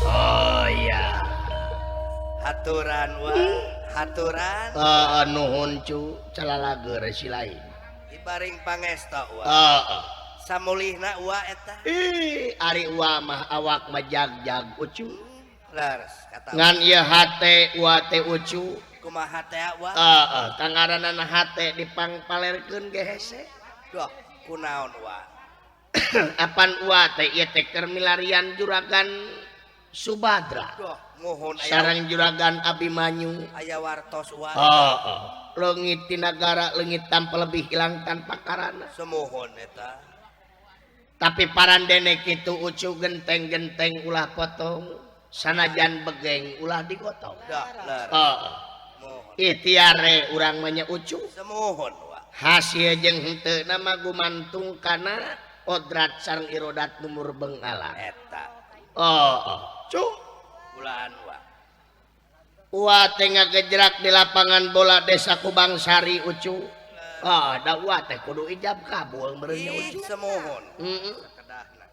Oh iya. Haturan wa, haturan. Heeh, nuhun cu, calalageur si lain. Ibaring pangesta wa. Heeh. Samulihna wa eta. Ih, ari wa mah awak mah jag-jag ucu. Leres kata. Ngan ieu hate wa teh ucu. Kumaha teh wa? Heeh, kangaranana hate dipangpalerkeun ge hese. Duh, kunaon wa? Apan wa teh ieu teh keur milarian juragan Subadra. Duh, muhun aya sareng juragan Abimanyu. Aya wartos wa. Heeh. Leungit ti nagara leungit tanpa lebih hilang tanpa karana. Semuhun eta. Tapi parandene kitu ucu genteng-genteng ulah potong, sanajan begeng ulah digotong. Duh, leres. Heeh. Muhun. Ikhtiare urang mah nya ucu. Semuhun wa. Hasil jeung henteu nama gumantung kana kodrat sareng irodat numur bengalan. Eta. Oh, cu. Bulan wa. Wa teh ngagejrak di lapangan bola desa Kubangsari ucu. Ah, da wa teh kudu ijab kabul meureun nya ucu. Ih, semuhun. Heeh. Sakedahna.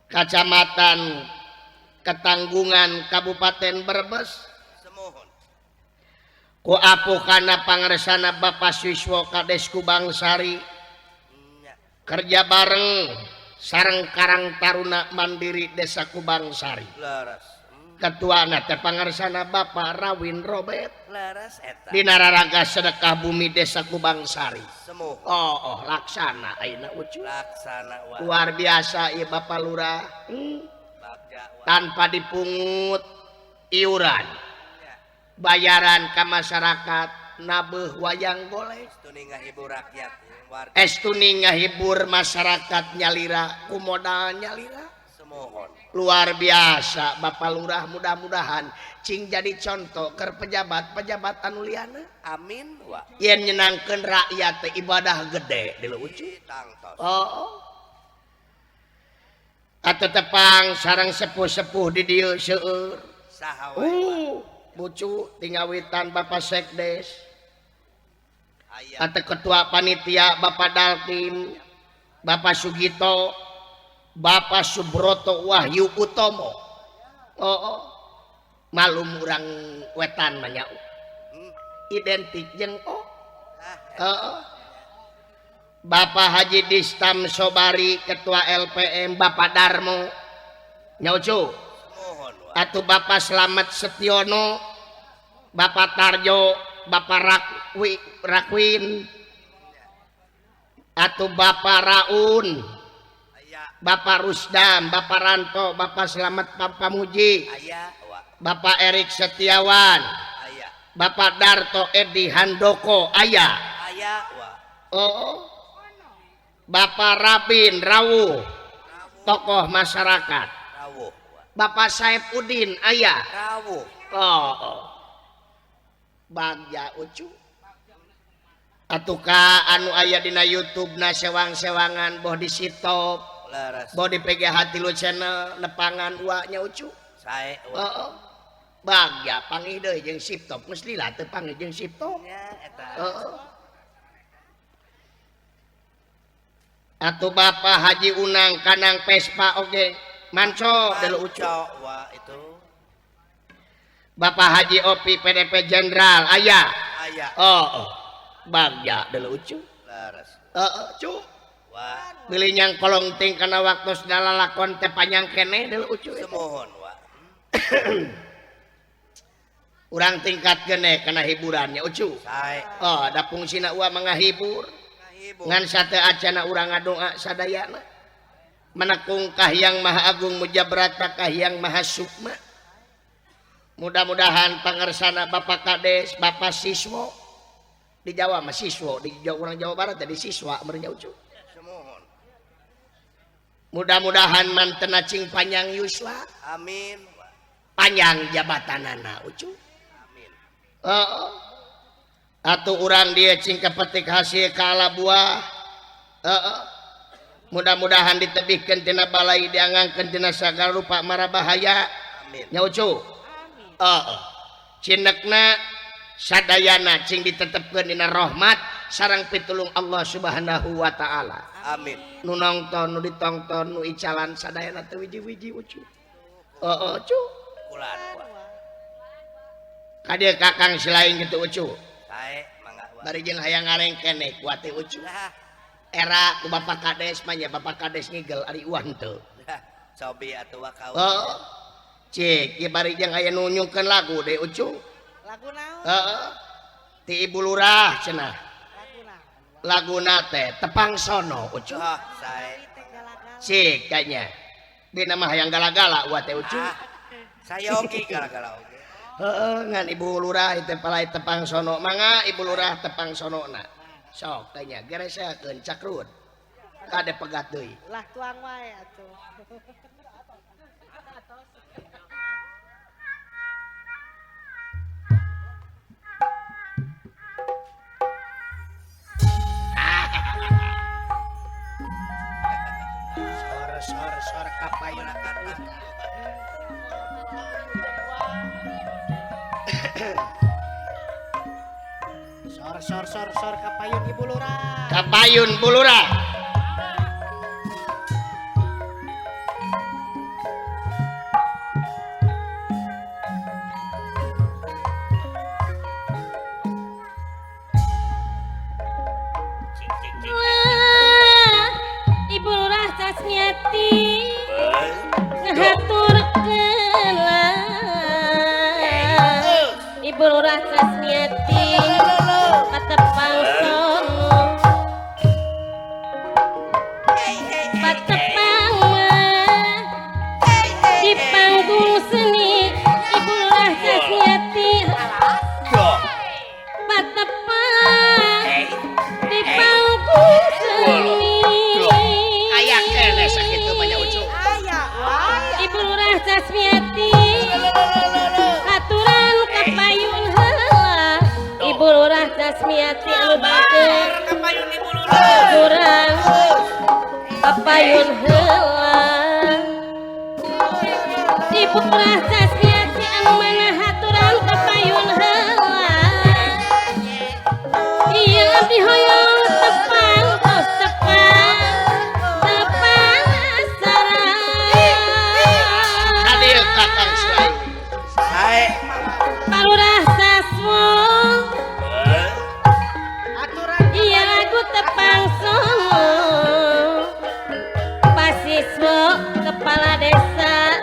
Kacamatan Ketanggungan Kabupaten Brebes. Semuhun. Ku apuh kana pangarsana Bapak Siswo Kades Kubangsari. Nya. Kerja bareng sareng Karang Taruna Mandiri Desa Kubangsari. Leres. Ketuana teh pangarsana Bapak Rawin Robert. Leres eta. Dina raraga sedekah bumi Desa Kubangsari. Semuhun. Oh, oh laksana ayeuna ucu. Laksana wa. Luar biasa ieu Bapak Lurah. Bagja wa. Tanpa dipungut iuran. Nya. Bayaran ka masyarakat nabeuh wayang golek. Estuni ngahibur rakyat warga. Estuni ngahibur masyarakat nyalira ku modal nyalira. Semohon. Luar biasa Bapak Lurah, mudah-mudahan cing jadi contoh ke pejabat-pejabat anu liana. Amin wa. Yen nyenangkeun rakyat teh ibadah gede di ucu. Ih, tangtos. Oh. Atuh tepang sareng sepuh-sepuh di dieu seueur. Saha wae? Bucu tingawitan Bapak Sekdes. Aya. Atau Ketua Panitia Bapak Dalkim, Bapak Sugito, Bapak Subroto Wahyu Utomo. Oh, oh. Malum urang wetan mah nya. Identik jeung oh. Ah, Oh, oh. Bapak Haji Distam Sobari Ketua LPM, Bapak Darmo nya ucu. Semohon wa. Atau Bapak Slamet Setiono, Bapak Tarjo, Bapak Rakwi, Rakwin, atau Bapak Raun, Aya. Bapak Rusdam, Bapak Ranto, Bapak Slamet Bapak Muji, Aya wa. Bapak Erik Setiawan, Aya. Bapak Darto Edi Handoko, aya. Aya wa. Oh, Bapak Rabin Rawuh, tokoh masyarakat. Rawuh wa. Bapak Saep Udin, aya. Rawuh. Oh, oh. Bagja ucu. Atuh ka anu aya dina YouTube na sewang-sewangan boh di Sitop, Leres. boh di PGH Tilu Channel nepangan ua nya ucu. Sae wa. Oh, oh. Bagja panggih deui jeung Siptop, geus lila teu panggih jeung Siptop. Nya eta. Oh, oh. Atuh Bapak Haji Unang Kanang Vespa oge manco dulu ucu. Manco wa itu. Bapak Haji Opi PDP Jenderal aya. Aya. Oh, oh. Bagja dulu ucu. Leres. Oh, oh, cu. Wa. Bilih nyang kolong ting kana waktu segala lakon teh panjang keneh dulu ucu. Semohon wa. Urang tingkat keneh kana hiburannya ucu. Sae. Oh, da fungsina ua mangahibur. Ngahibur. Ngan sate acana urang ngadoa sadayana. Menekung Kahiyang Maha Agung Mujabrata Kahiyang Maha Sukma. Mudah-mudahan pangersana Bapak Kades, Bapak Siswo. Di Jawa mah siswo, di Jawa, orang Jawa Barat jadi siswa meureun nya ucu. Semohon. Mudah-mudahan mantena cing panjang yuswa. Amin. Panjang jabatanana ucu. Amin. Heeh. Atuh urang dia cing kapetik hasil kala buah. Heeh. Mudah-mudahan ditebihkeun tina balai diangangkeun tina sagala rupa mara bahaya. Amin. Nya ucu. Heeh. Cinekna sadayana cing ditetepkeun dina rahmat, sareng pitulung Allah Subhanahu wa taala. Amin. Nu nongton nu ditongton nu icalan sadayana teu wiji-wiji ucu. Heeh cu. Kulan. Ka dieu Kakang Silaing kitu ucu. Sae mangga. Bari jeung hayang ngarengkene kuat teh ucu. Era ku Bapak Kades mah nya Bapak Kades ngigel ari uang teu. Cobi atuh wa kau. Heeh. Cik, ieu bari jeung aya nu nyungkeun lagu deui ucu. Lagu naon? Heeh. Ti Ibu Lurah cenah. Laguna teh tepang sono ucu. Ah, sae. Cik kayaknya. Dina mah hayang gala-gala uah teh ucu. Sayogi gala-gala oge. Heeh, ngan Ibu Lurah teh palai tepang sono. Mangga Ibu Lurah tepang sonona. Sok kayaknya geresekeun cakrut. Kade pegat deui. Lah tuang wae atuh. Sor sor kapayun. Sor sor sor sor kapayun Ibu Lurah. Kapayun Bu Lurah. Ibu Lurah Casmiati ngahaturkeun Ibu Lurah Casmiati patepang sono patepang di panggung seni Ibu Lurah Casmiati patepang di panggung seni. Aya keneh sakitu mah nya ucu. Aya wae. Ibu Lurah Casmiati aturan kapayun heula. Ibu Lurah Casmiati anu bager aturan kapayun heula. Ibu Lurah Casmiati anu mana aturan kapayun heula. Ieu abdi hoyong tepang tos tepang tepang sareng. Hadir Kakang Silaing. Sae. Pak Lurah Saswo Aturan iya lagu tepang sono. Pak Siswo kepala desa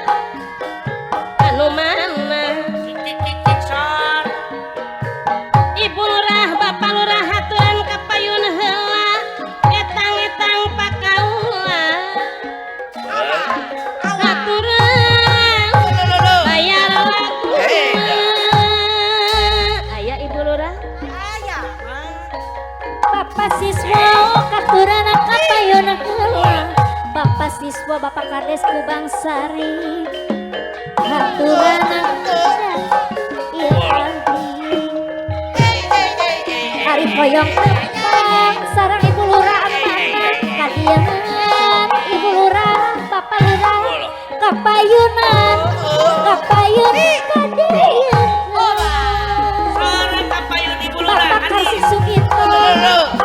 anu mana. Ibu Lurah Bapak Lurah aturan kapayun heula etang-etang pakaula aturan bayar lagu. Aya Ibu Lurah. Aya. Bapak siswa katurana kapayun heula. Bapak siswa Bapak Kades Kubang Sari katurana ieu abdi. Ari hoyong tepang sareng Ibu Lurah anu mana kadieunan Ibu Lurah Bapak Lurah kapayunan kapayun kadieunan. Bapak Karsi Sugito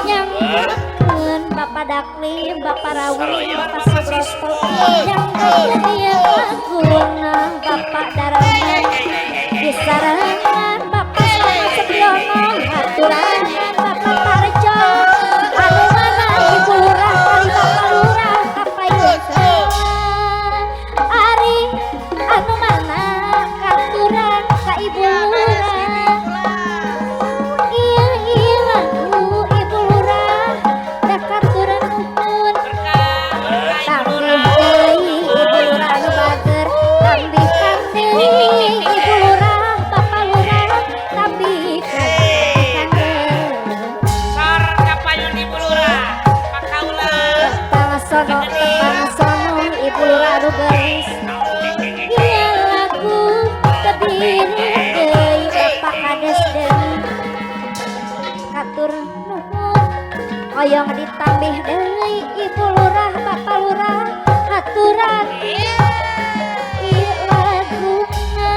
nyangkeun Bapak Daklim Bapak Rawi Bapak Subroto nyangkeun ieu laguna Bapak Darman disarengan Bapak Slamet Setiono aturan Bapak Tarjo anu mana Ibu Lurah ari Bapak Lurah kapayun ari anu mana katuran ka Ibu Lurah. Iya iya lagu Ibu Lurah da katuran nuhun. Tambih deui Ibu Lurah anu bager tambih deui Ibu Lurah Bapak Lurah tambih Sor kapayun Ibu Lurah pakaula. Tepang sono tepang sono Ibu Lurah anu geulis. Iya lagu tebih deui Bapak Kades deui katur nuhun. Hoyong ditambih deui Ibu Lurah Bapak Lurah aturan ieu laguna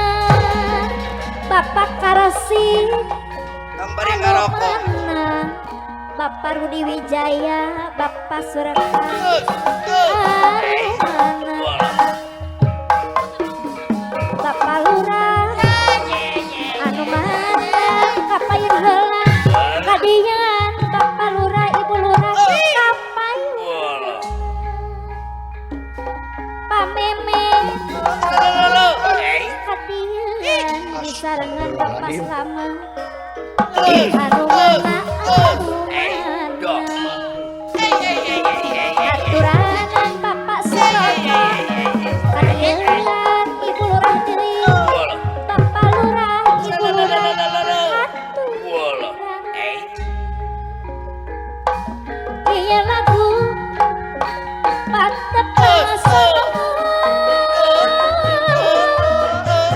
Bapak Karasi Tong bari anu ngarokok. mana Bapak Rudi Wijaya, Bapak Suraka, anu mana Bapak Lurah, anu mana kapayun heula kadian Bapak Lurah, Ibu Lurah kapayun Pak Meme kadian disarengan Bapak Slamet anu mana anu aturanan Bapak Suroto kadian Ibu Lurah Diri, Bapak Lurah, Ibu Lurah aturan ieu lagu patepang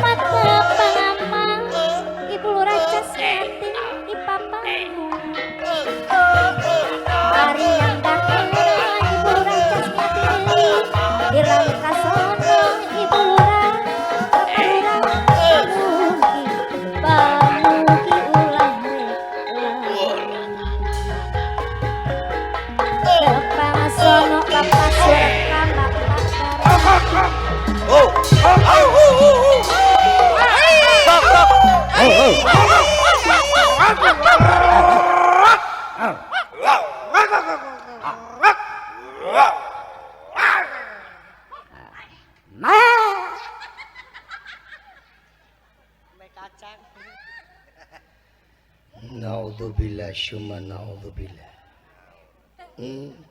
patepang amang Ibu Lurah Casmiati di papanggung Ari yang datang Ibu Lurah Casmiati di Rangkasono Ibu Lurah, Bapak Lurah pamugi pamugi ulah rela Tepang sono Bapak Suraka Bapak Darma. Naudzubillah syumma naudzubillah.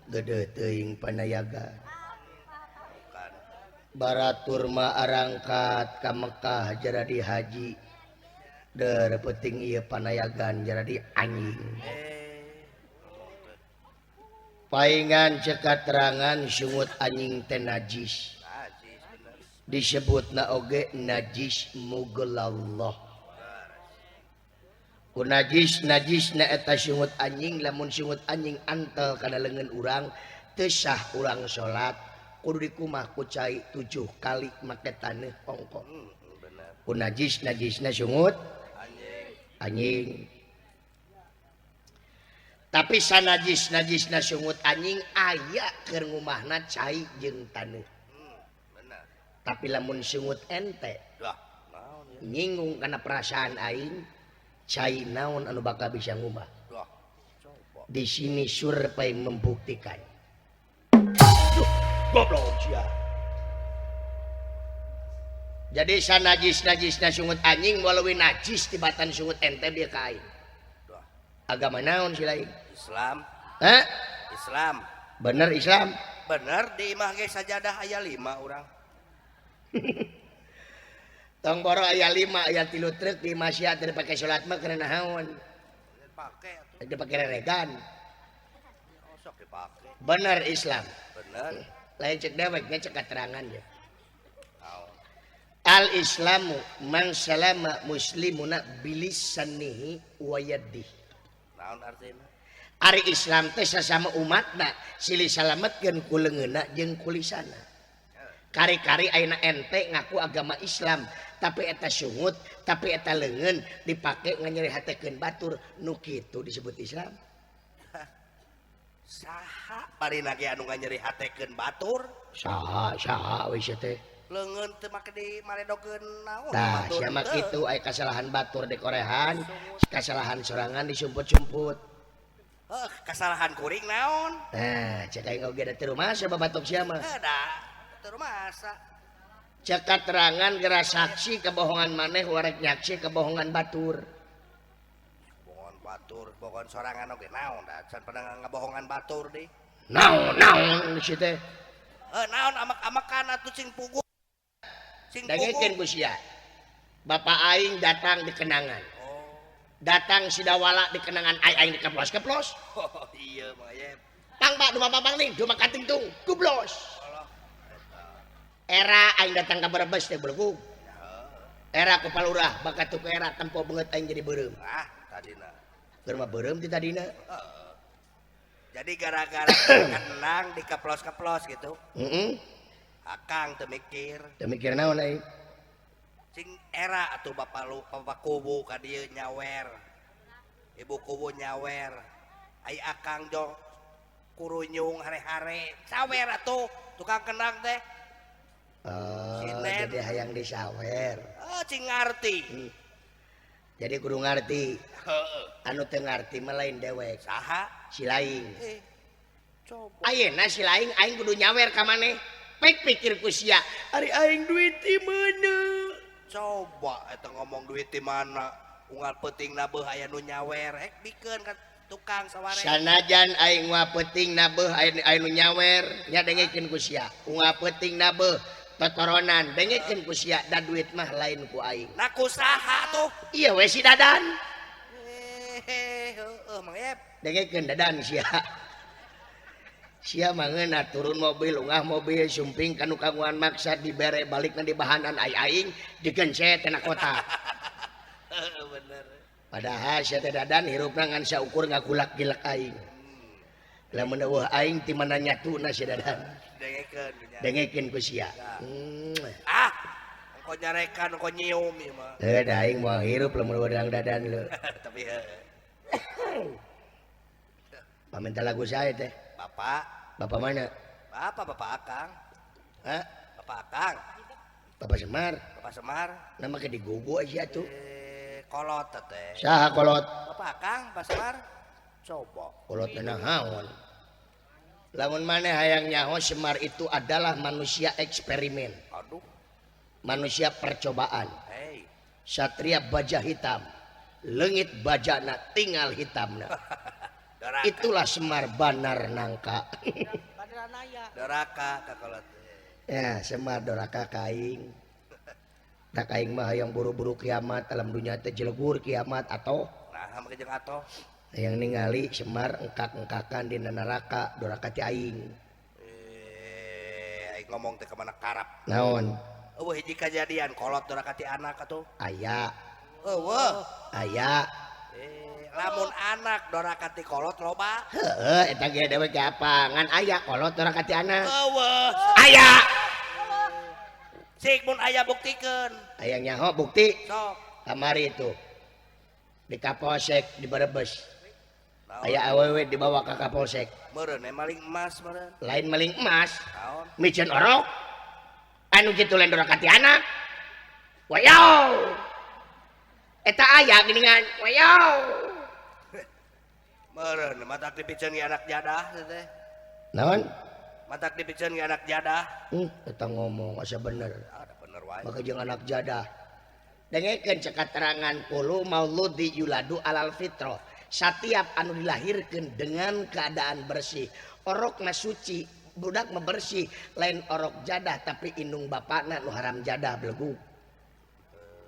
Gede teuing panayaga. Baratur mah arangkat ka Mekah jaradi haji. Der penting ieu panayagan jaradi anjing. Paingan cek katerangan sungut anjing teh najis. Disebutna oge najis mughallallah. Ku najis najisna eta sungut anjing lamun sungut anjing antel kana leungeun urang teu sah urang salat kudu dikumah ku cai 7 kali make taneuh ongko. Ku najis najisna sungut anjing. Tapi sanajis najisna sungut anjing aya keur ngumahna cai jeung taneuh. Tapi lamun sungut ente nyinggung kana perasaan aing cai naon anu bakal bisa ngubah. Di sini survei membuktikan. Duh, goblok sia. Jadi sanajis-najisna sungut anjing walawi najis tibatan sungut ente dia ka aing. Agama naon si lain? Islam. Hah? Islam. Bener Islam? Bener di imah ge sajadah aya 5 urang. Tong boro aya 5 aya 3 truk di masjid teu dipake salat mah karena naon? Dipake atuh. Dipake reregan. Oh, sok dipake. Bener Islam. Bener. Lain cek dewek nya cek keterangan ya. Al Islamu man salama muslimuna bilisanihi wa yadihi. Naon artina? Ari Islam teh sasama umatna silih salametkeun ku leungeunna jeung ku lisana. Kari-kari ayeuna ente ngaku agama Islam tapi eta sungut tapi eta leungeun dipake nganyerihatekeun batur nu kitu disebut Islam. Saha barina ge anu nganyerihatekeun batur? Saha saha we teh? Leungeun teu make di maledokeun naon Tah batur. sia mah kitu aya kasalahan batur dikorehan, kasalahan sorangan disumput-sumput. Heuh, kasalahan kuring naon? Nah, cek aing oge da teu rumasa babatok sia mah. Heuh da, teu rumasa. Cek katerangan geura saksi kebohongan maneh warek nyaksi kebohongan batur. Bohongan batur, bohongan sorangan oge naon da can pernah ngabohongan batur deui. Naon naon si teh? Heuh naon amak-amakan atuh sing puguh. Sing Dangekeun puguh. ku sia. Bapak aing datang di kenangan. Oh. Datang sidawala di kenangan aing aing dikeplos-keplos. Oh, iya mah ye. Pang pak duma pang ning duma katingtung gublos. Allah. Era aing datang ka Brebes teh belegug. Era ku Palurah bakat tu era tempo beungeut aing jadi beureum. Ah, tadina. Keur mah beureum ti tadina. Jadi gara-gara kenang dikeplos-keplos gitu. Heeh. Akang teu mikir. Teu mikir naon aing? Sing era atuh bapak lu bapak kubu ka dieu nyawer. Ibu kubu nyawer. Ai akang jo kurunyung hare-hare sawer atuh tukang kendang teh. Oh, Sinen. jadi hayang disawer. Oh, cing ngarti. Jadi kudu ngarti. Heeh. Anu teu ngarti mah lain dewek. Saha? Si laing. Coba. Ayeuna si laing aing kudu nyawer ka maneh. Pek pikir ku sia. Ari aing duit ti meuna? Coba eta ngomong duit di mana? Unggal peuting nabeuh aya nu nyawer, rek bikeun ka tukang saware. Sanajan aing unggal peuting nabeuh aya nu nyawer, nya dengekeun ku sia. Unggal peuting nabeuh totoronan, dengekeun ku sia da duit mah lain ku aing. Nah ku saha tuh? Iya we si Dadan. Heeh Mang Yep. Dengekeun Dadan sia. Sia mah ngeunah turun mobil, ungah mobil, sumping ka nu kagungan maksa dibere balikna di bahanan ai aing digencet tina kota. Heeh bener. Padahal sia teh Dadan hirupna ngan saukur ngagulak-gilek aing. Lamun eueuh aing ti mana nyatuna si Dadan. Dengekeun nya. Dengekeun ku sia. Ah, engko nyarekan engko nyium ieu mah. Heuh da aing moal hirup lamun eueuh Dadan leu. Tapi heuh. Paminta lagu saya teh. Bapak. Bapak mana? Bapak, Bapak Akang. Hah? Bapak Akang. Bapak Semar. Bapak Semar. Nama ke digugu aja tuh. Kolot teh. Saha kolot? Bapak Akang, Bapak Semar. Coba. Kolot naon? Lamun maneh hayang nyaho Semar itu adalah manusia eksperimen. Aduh. Manusia percobaan. Hey. Satria baja hitam. Leungit bajana tinggal hitamna. Doraka. Itulah Semar Banar Nangka. Doraka ka kolot. Ya, Semar doraka ka aing. Tak aing mah hayang buru-buru kiamat alam dunya teh jelegur kiamat atau nah make jeung atoh. Hayang ningali Semar engkak-engkakan dina neraka doraka ti aing. Aing ngomong teh ka mana karap. Naon? Eueuh hiji kajadian kolot doraka ti anak atuh. Aya. Eueuh. Aya. Lamun anak doraka ti kolot loba. Heeh, eta ge dewek ge apa? Ngan aya kolot doraka ti anak. Eueuh. Aya. Sik mun aya buktikeun. Aya nyaho bukti. Sok. Kamari itu. Di Kapolsek di Brebes. Aya awewe dibawa ka Kapolsek. Meureun maling emas meureun. Lain maling emas. Naon? Miceun orok. Anu kitu lain doraka ti anak. Wayaw. Eta aya geuningan. Wayaw. Meureun matak dipiceun ge anak jadah teh. Naon? Matak dipiceun ge anak jadah. Eta ngomong asa bener. Ada bener wae. Maka jeung anak jadah. Dengekeun cek katerangan qulu mauludi yuladu alal fitrah. Satiap anu dilahirkeun dengan keadaan bersih, orokna suci, budak mah bersih, lain orok jadah tapi indung bapakna nu haram jadah belegug.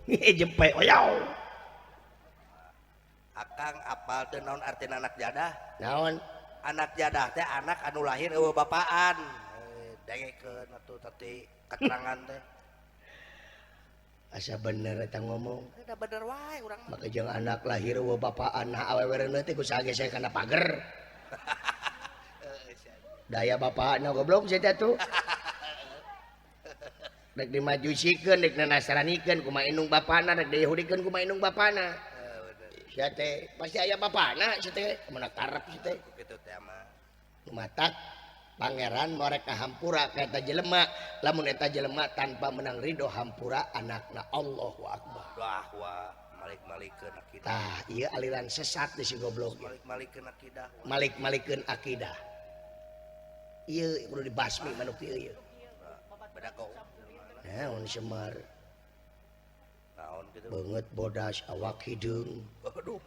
Jempe oyaw. Akang apal teu naon artina anak jadah? Naon? Anak jadah teh anak anu lahir eueuh bapaan. Dengekeun atuh tadi keterangan teh. Asa bener eta ngomong. Eta bener wae urang mah. Maka jeung anak lahir eueuh bapaan, nah awewe reuneuh teh ku saha ge kana pager. Daya bapakna goblok sia teh tuh. Rek dimajusikeun, rek dinasranikeun kumaha indung bapana, rek diyahudikeun kumaha indung bapana. Sia teh pasti aya bapana sia teh, kumaha karep sia teh. Kitu teh mah. Matak pangeran morek ka hampura ka eta jelema, lamun eta jelema tanpa menang ridho hampura anakna. Allahu akbar. Wah wah, malik-malikeun akidah. Tah, ieu aliran sesat di si goblok. Malik-malikeun akidah. Malik-malikeun akidah. Ieu kudu dibasmi manuk ieu ieu. Beda kau. Naon Semar? Naon kitu? Beungeut bodas awak hideung. Aduh.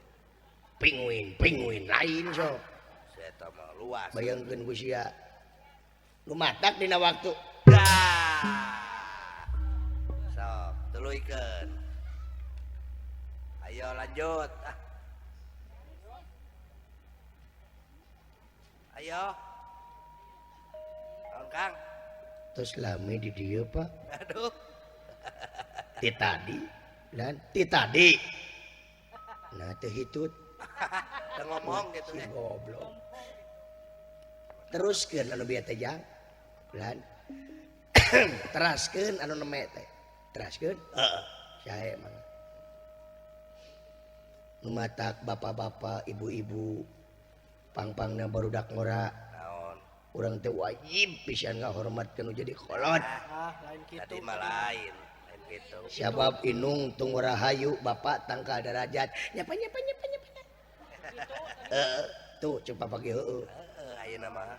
Pinguin, pinguin lain sok. Eta mah luas. Bayangkeun ku sia. Nu matak dina waktu. Dah. Sok, tuluykeun. Ayo lanjut. Ah. Ayo. Naon Kang? Terus lami di dieu, Pak. Aduh. Ti tadi dan ti tadi. Nah teu hitut. Teu ngomong gitu Si ya. goblok. Teruskeun anu bieu teh jang. Lan. Teraskeun anu neme teh. Teraskeun? Heeh. Sae mah. Nu matak bapak-bapak, ibu-ibu Pangpangna barudak ngora. Naon? Urang teh wajib pisan ngahormat ka nu jadi kolot. Ah, lain kitu. Tadi mah lain. Lain kitu. Sabab inung tong rahayu bapak tangkal darajat. Nyapa nyapa nyapa nyapa. Heeh, tuh cek papa ge heueuh. Heeh, ayeuna mah.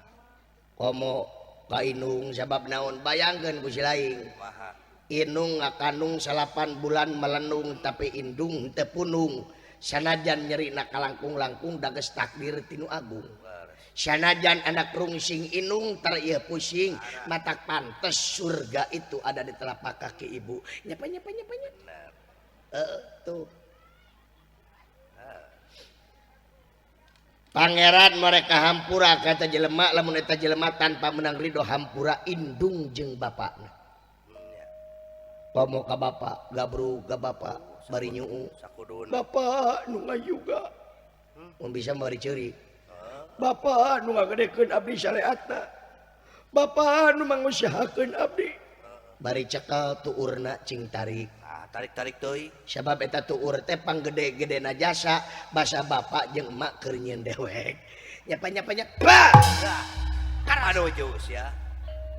Komo ka inung sabab naon bayangkeun ku si laing. Kumaha? Inung ngakandung 8 bulan melenung tapi indung teu punung. Sanajan nyerina kalangkung-langkung dages takdir tinu agung. Sanajan anak rungsing inung tar ieu pusing matak pantes surga itu ada di telapak kaki ibu. Nyapa nyapa nyapa nyapa. Heeh, tuh. Pangeran mereka hampura kata jelema lamun eta jelema tanpa menang ridho hampura indung jeung bapakna. Komo ka bapak, gabrug ka bapak, bari nyuu. Bapak nu ngayuga. Mun bisa bari ceurik. Bapak nu ngagedekeun abdi syariatna. Bapak nu mangusahakeun abdi. Bari cekel tuurna cing tarik. Ah, tarik-tarik teuing. Sabab eta tuur teh panggede-gedena jasa basa bapak jeung emak keur nyieun dewek. Nyapa-nyapa nya. Bah! Aduh jus ya.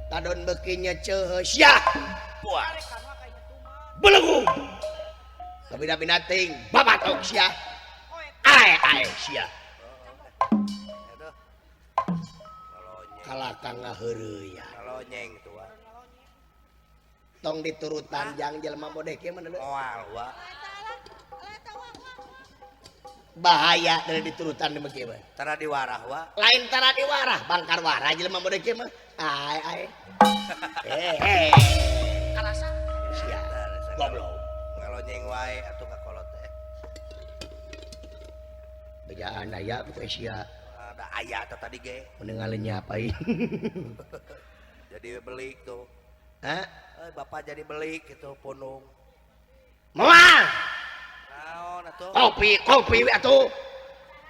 Tadon beuki nyeceuheus ya. Puas. Belegu. Kabina-bina ting babatok sia. Ae ae sia. Kalaka ngaheureuyan. Kalonyeng tua. Tong diturutan jang jelema bodeh kieu mah moal wa. Bahaya dari diturutan mah kieu mah. Tara diwarah wa. Lain tara diwarah, bangkar warah jelema bodeh kieu mah. Ae ae. Eh. Karasa sia. Goblok. Ngalonyeng wae atuh ka kolot teh. Bejaan aya ku sia. Ada aya teh tadi ge. Mending ngalenyapain. Jadi belik tuh. Hah? Bapak jadi belik gitu punung. Moal. Naon atuh? Kopi, kopi we atuh.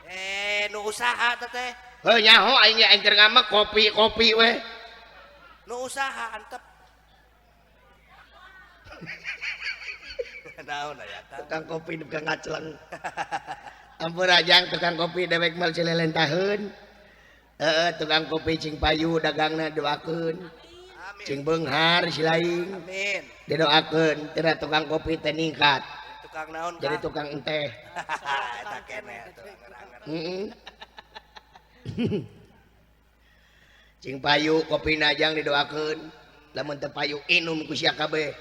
Eh, nu usaha teh teh. Heuh nyaho aing ge aing keur ngamek kopi, kopi we. Nu usaha antep. Naon aya tah? Tukang kopi nu ngaceleng. Ampura jang tukang kopi dewek mal cilelentaheun. Heeh, tukang kopi cing payu dagangna doakeun. Cing beunghar si laing. Amin. Didoakeun teu tukang kopi teh ningkat. Tukang naon? Jadi tukang enteh. Eta keneh atuh anger-anger. Heeh. Cing payu kopina jang didoakeun. Lamun teu payu inum ku sia kabeh.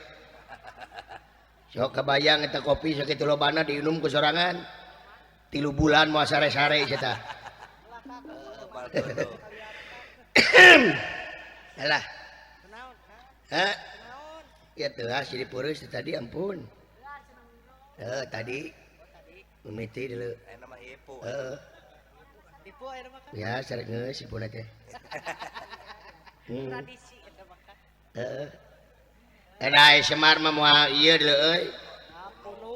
Sok kebayang eta kopi sakitu lobana diinum ku sorangan. 3 bulan moal sare-sare sia tah. Alah. Hah? Ya telas jadi purus tadi ampun. Heeh tadi. Mimiti dulu. Heeh. Ya sareng geus ipuna teh. Tradisi eta mah. Heeh. Eta Semar mah moal ieu deuleu euy.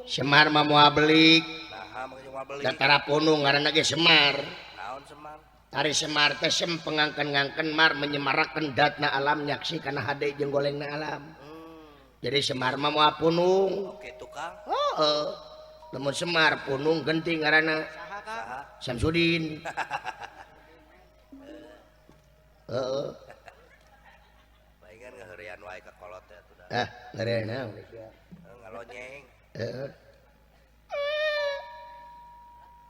Semar mah moal belik. Naha mah moal belik. Datara punung ngaranna ge Semar. Naon Semar? Tari Semar teh sem pengangken-ngangken mar menyemarakeun datna alam nyaksi kana hade jeung golengna alam. Jadi Semar mah moal punung. Oke tukang. Heeh. Lamun Semar punung genti ngaranna. Saha? Samsudin. Heeh. Palingan ngaheureuyan wae ka kolot teh atuh da. Ah, ngaheureuyan naon? Ngalonyeng. Heeh.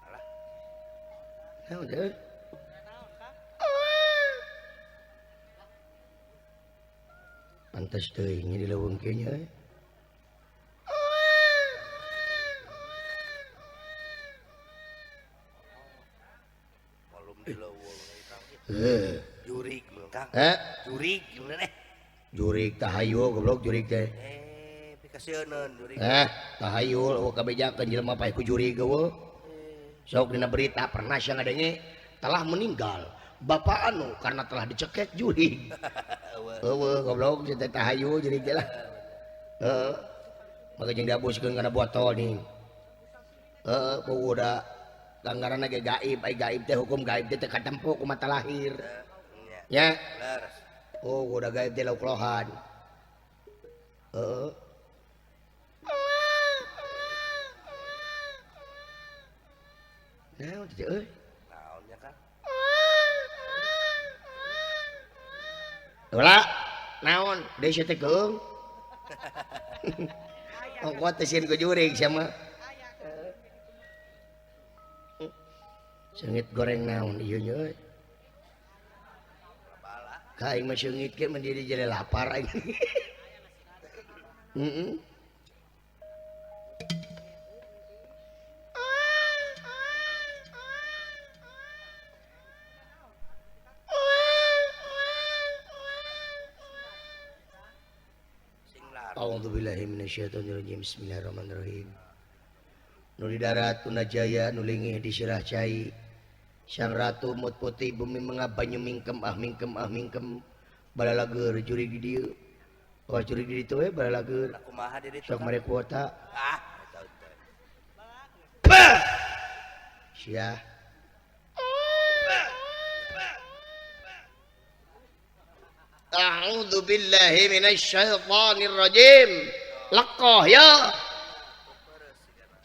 Alah. Naon teh? Pantes teuing di leuweung kieu nya. Malum di leuweung Kang. Heuh. Jurig Kang. Heh? Jurig gimana eh? Jurig tahayul goblok jurig teh. Eh, pikasieun jurig. Eh, tahayul eueuh kabejakeun jelema paeh ku jurig eueuh. Sok dina berita pernah sia ngadenge telah meninggal bapak anu karena telah dicekek jurig. Eueuh goblok si teh tahayul jurig teh lah. Heeh. Maka jeung diabuskeun kana botol nih. Heeh, ku udah ganggaranna ge gaib, ai gaib teh hukum gaib teh teu katempo ku mata lahir. Nya. Oh, udah gaib teh lauk lohan. Heeh. Naon teh euy? Naon nya Kang? Heula naon deui sia teh keung. Ongko teh sieun ku jurig sia mah. Seungit goreng naon ieu nya euy. Ka aing mah seungit ge mun jadi jadi lapar aing. Heeh. A'udzubillahi minasyaitonirrajim. Bismillahirrahmanirrahim. Nu di darat Tunajaya nu lingih di sirah cai. Sang ratu mut putih bumi mengap banyu mingkem ah mingkem ah mingkem balalager jurig di dieu. Oh jurig di ditu we balalager. Kumaha di ditu? Sok mere kuota. Ah, eta teh. Sia. A'udzu billahi minasyaitonir rajim. Lekoh ya.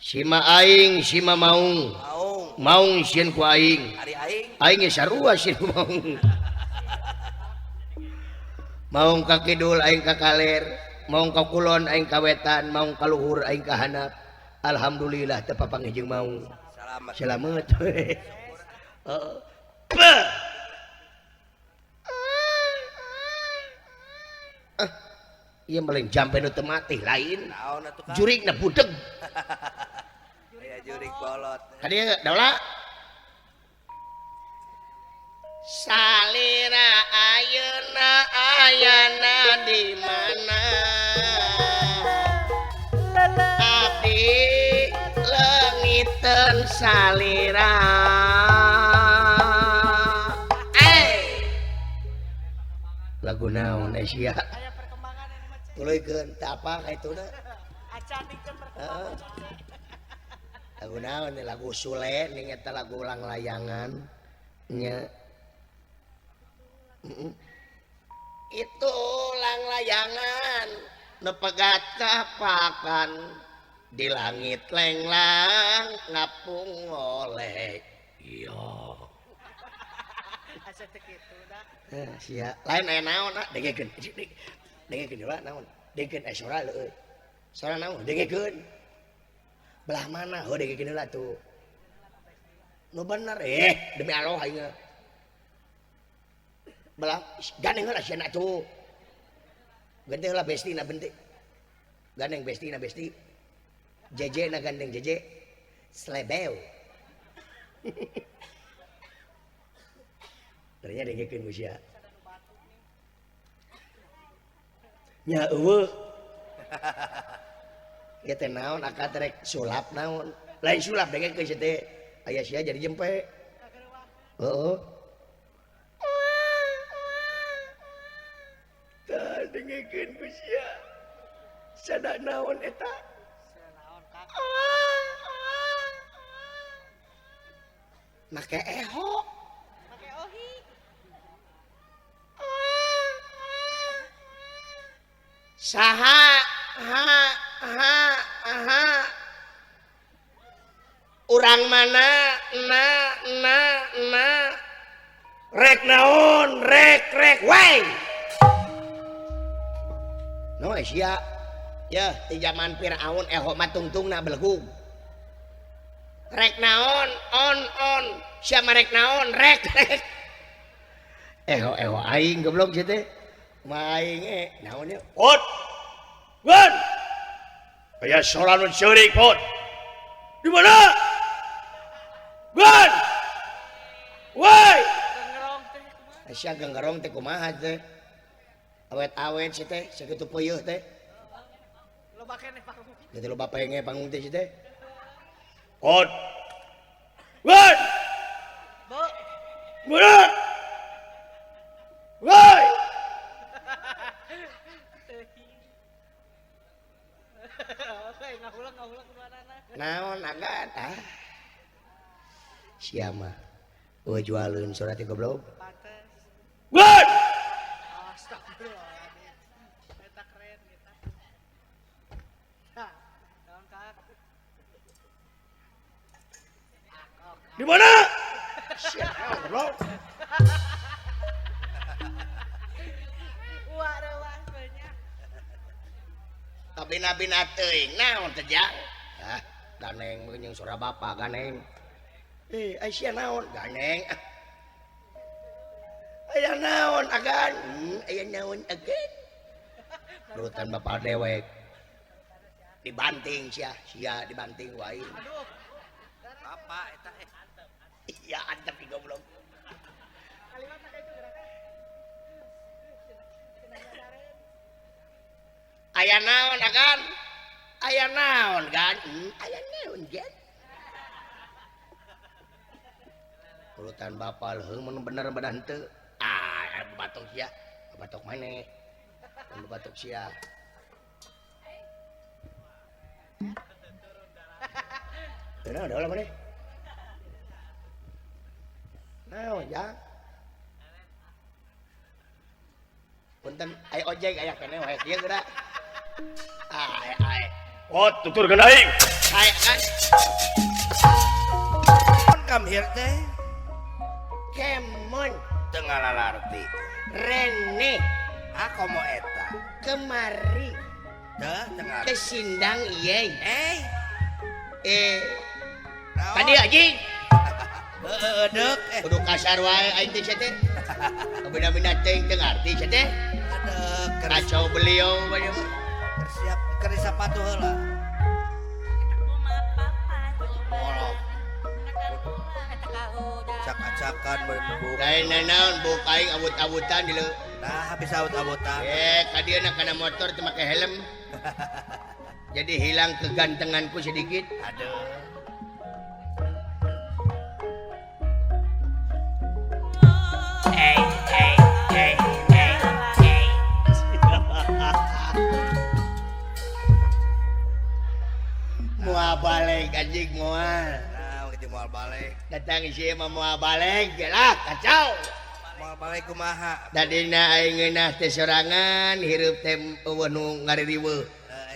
Sima aing sima maung. Maung. Maung sieun ku aing. Ari aing. Aing ge sarua sieun ku maung. Maung ka kidul aing ka kaler, maung ka kulon aing ka wetan, maung ka luhur aing ka handap. Alhamdulillah teu papanggih jeung maung. Selamat. Selamat. Heeh. Ieu mah jampe nu teu mati lain. Naon atuh Kang? Jurigna budeg. Aya jurig bolot. Ka dieu daula. Salira ayeuna ayana di mana? Abdi leungiteun salira. Lagu naon sia? Tuluykeun teu apa ka ituna. Heeh. Lagu naon lagu Sule ning eta lagu ulang layangan nya. Itu ulang layangan nu pegat kapakan di langit lenglang ngapung oleh. Iya. Asa teu kitu da. Sia lain aya naon ah dengekeun. Dengekeun heula naon? Dengekeun aya sora leueuy. Sora naon? Dengekeun. Belah mana? Heuh dengekeun heula tuh. Nu bener demi Allah aing. Belah gandeng heula sia atuh. Gandeng heula bestina bentik. Gandeng bestina besti. Jeje na gandeng jeje. Slebeu. Ternyata dengekeun ku sia. Nya eueuh. Ieu teh naon akad rek sulap naon. Lain sulap dengekeun sia teh. Aya sia jadi jempe. Heeh. Tah dengekeun ku sia. Sada naon eta? Make eho. Make ohi. Saha ha ha ha urang mana na na na rek naon rek rek wei no sia ya di zaman Firaun eho mah tungtungna belegug rek naon on on sia mah rek naon rek rek eho eho aing goblok sia teh mah aing naon ieu ot wan aya sora nu ceurik pot di mana wan woi sia genggerong teh kumaha teh awet-awet sia teh sakitu peuyeut teh loba keneh panggung kitu loba penge panggung teh sia teh ot wan bo mana woi naon agan ah sia mah eueuh jualeun surat teh goblok pantes wan astagfirullahaladzim eta keren eta ha naon Kak di mana sia goblok Pabina-bina teuing naon teh jang? Ah, ganeng jeung sora bapa ganeng. Eh, aya naon ganeng? Aya naon agan? Aya naon agan? Urutan bapak dewek. Dibanting sia, sia dibanting wae. Aduh. Bapak eta Iya, antep di goblok. Aya naon agan? Aya naon gan? Aya naon gan? Urutan bapak leuheung mun bener bedah henteu. Ah, batok sia. Batok maneh. Mun batok sia. Bener ada maneh? Naon jang? Punten aya ojek aya keneh wae kieu geura. Ae ae. Oh, tuturkeun aing. Ae kan. Come here teh. Kemon teu ngalalarti. Rene. Ah komo eta. Kemari. Teu teu ngarti. Ke sindang ieu. Eh. Eh. Tadi anjing. Heeh, deuk. Kudu kasar wae aing teh sia teh. Bina-bina teuing teu ngarti sia teh. Aduh, kacau beliau bae mah. Siap keur sapatu heula. Acak-acakan buk. Lain naon buk aing abut-abutan di leu. Nah, habis abut-abutan. Eh, ka dieu na kana motor teu make helm. Jadi hilang kegantenganku sedikit. Aduh. Hey, hey, hey, hey, hey. Moal balik anjing moal. Nah, gitu moal balik. Datang si mah moal balik lah kacau. Moal balik kumaha? Tadina aing ngeunah teh sorangan hirup teh eueuh nu ngaririweuh.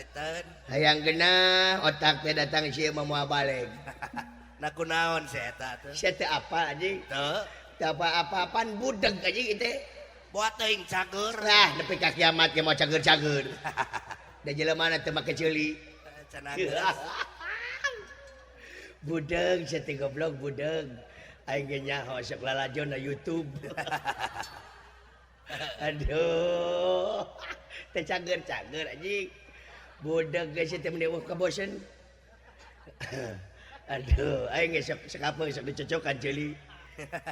Eta. Hayang geunah otak teh datang si mah moal balik. Nah kunaon si eta teh? Sia teh apa anjing? Teu. Teu apa-apaan budeg anjing ieu teh. Buat teuing cager. Lah nepi ka kiamat ge moal cager-cager. Da jelema na teu make ceuli. Budeg sia teh goblok budeg. Aing ge nyaho sok lalajo na YouTube. Aduh. Teh cager-cager anjing. Budeg ge sia teh meni eueuh kabosen. Aduh, aing ge sok sakapeung sok dicocokan ceuli.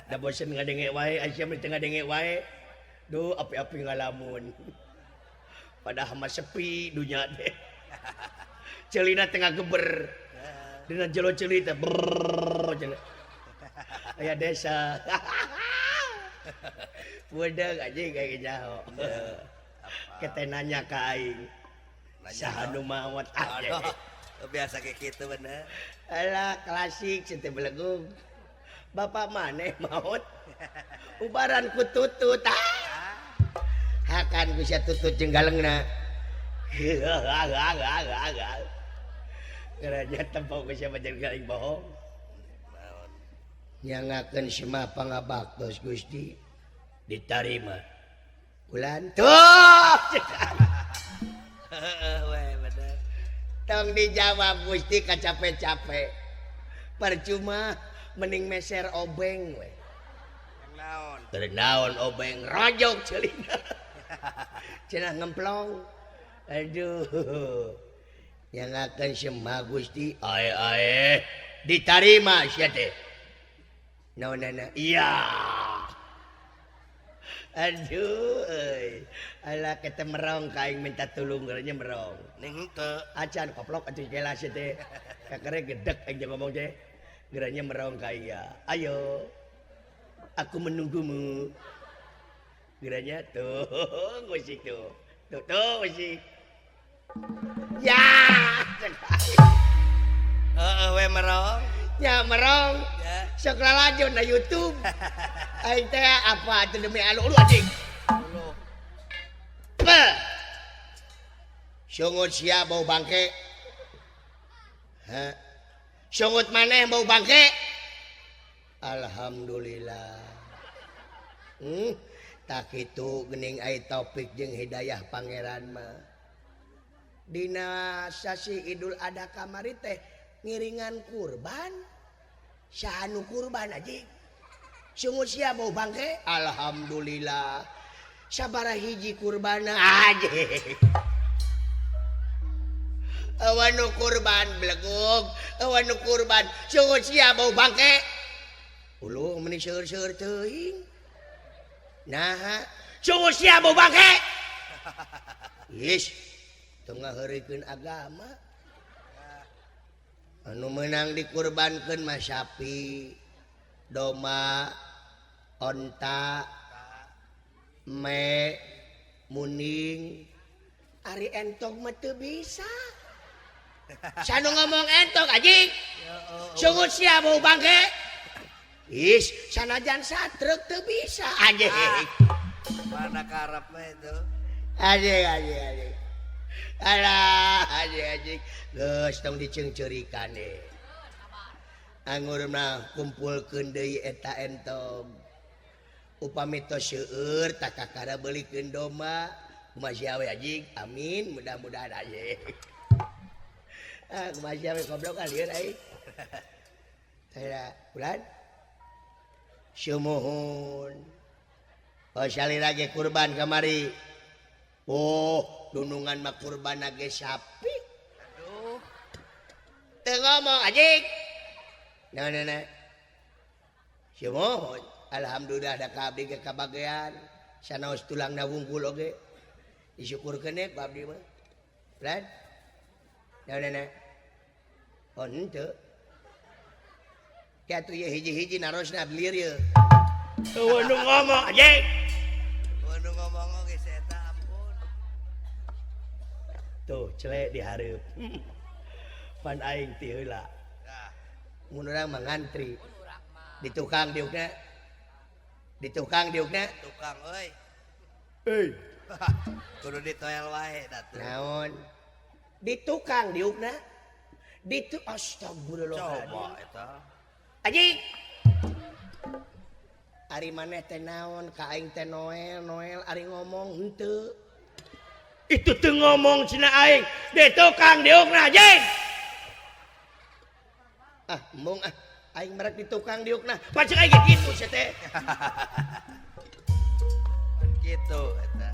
Da bosen ngadenge wae, aing sia mah teu ngadenge wae. Duh, api-api ngalamun. Padahal mah sepi dunya teh. Ceulina teh ngageber. Dina jero ceuli teh brrrr cenah. Aya desa. Budeg anjing aing nyaho. Kete nanya ka aing. Saha nu maot? Aduh, biasa kayak gitu bener. Alah, klasik sia teh belegung. Bapak maneh maot? Ubaran ku tutut. Hakan ku sia tutut jeung galengna. Geranya tempo ku sia jeung galeng bohong. Nyangakeun semah pangabaktos Gusti ditarima. Ulan tuh. Heeh we bener. Tong dijawab Gusti kacape-cape. Percuma mending meser obeng we. Naon? Teu naon obeng rojok ceulina. Cenah ngemplong. Aduh. Nyangakeun semah Gusti ae ae ditarima sia teh. Naonana? Iya. Aduh euy. Alah kita merong ka aing minta tulung geranya merong. Ning henteu. Acan koplok atuh jelas sia teh. Kakere gedeg aing jeung ngomong teh. Geranya merong ka aing ya. Ayo. Aku menunggumu. Geranya tuh musik tuh. Tuh tuh musik. Ya. Heeh we merong. Ya merong. Ya. Sok lalajo na YouTube. Aing teh apa atuh demi alu ulu anjing. Ulu. Sungut sia bau bangke. Hah. Sungut maneh bau bangke. Alhamdulillah. Tak kitu geuning ai taufik jeung hidayah pangeran mah. Dina sasi Idul Adha kamari teh ngiringan kurban. Saha nu kurban aja? Sungut sia bau bangke? Alhamdulillah. Sabaraha hiji kurbana aja. Awan nu kurban belegug, awan nu kurban sungut sia bau bangke. Uluh meni seueur-seueur teuing. Naha, sungut sia bau bangke. Is, teu ngaheureukeun agama. Anu meunang dikurbankeun mah sapi, domba, onta, me, muning. Ari entog mah teu bisa. Sanu ngomong entog anjing. Sungut sia bau bangke. Is, sanajan satrek teu bisa anjing. Mana karep mah itu? Anjing anjing anjing. Alah, anjing anjing. Geus tong diceungceurikan e. Anggur mah kumpulkeun deui eta entog. Upami tos seueur tak kakara beulikeun domba. Kumaha sia we anjing? Amin, mudah-mudahan anjing. Ah, kumaha sia we goblok lieur aing. Tah, bulan. Sumuhun. Oh, salira ge kurban kamari. Oh, dunungan mah kurban ge sapi. Aduh. Teu ngomong anjing. Nah, nah, nah. Sumuhun. Alhamdulillah da ka abdi ge kabagean. Sanaos tulangna wungkul oge. Disyukurkeun ku abdi mah. Lan. Nah, nah, nah. Oh, henteu. Kieu atuh ieu hiji-hiji narosna belir ieu. Eueuh nu ngomong anjing. Eueuh nu ngomong oge si eta ampun. Tuh, celek di hareup. Pan aing ti heula. Mun urang mah ngantri. Di tukang diukna. Di tukang diukna. Tukang euy. Euy. Kudu ditoel wae da tuh. Naon? Di tukang diukna. Di tu astagfirullahaladzim. Coba eta. Anjing. Ari maneh teh naon ka aing teh Noel, Noel ari ngomong henteu. Itu teu ngomong cenah aing. Di tukang diukna anjing. Ah, embung ah. Aing merek di tukang diukna. Pacek aing ge kitu sia teh. Kitu eta.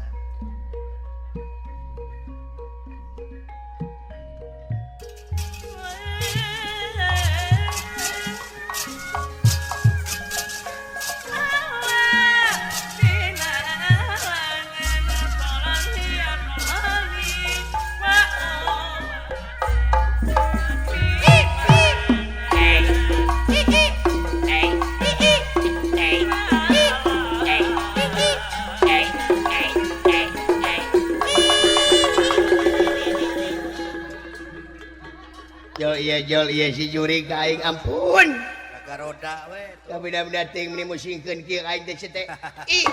Jol iya jol iya si juri ka aing ampun. Naga roda we. Kabida-bida teuing meni musingkeun kieu aing teh teh. Ih.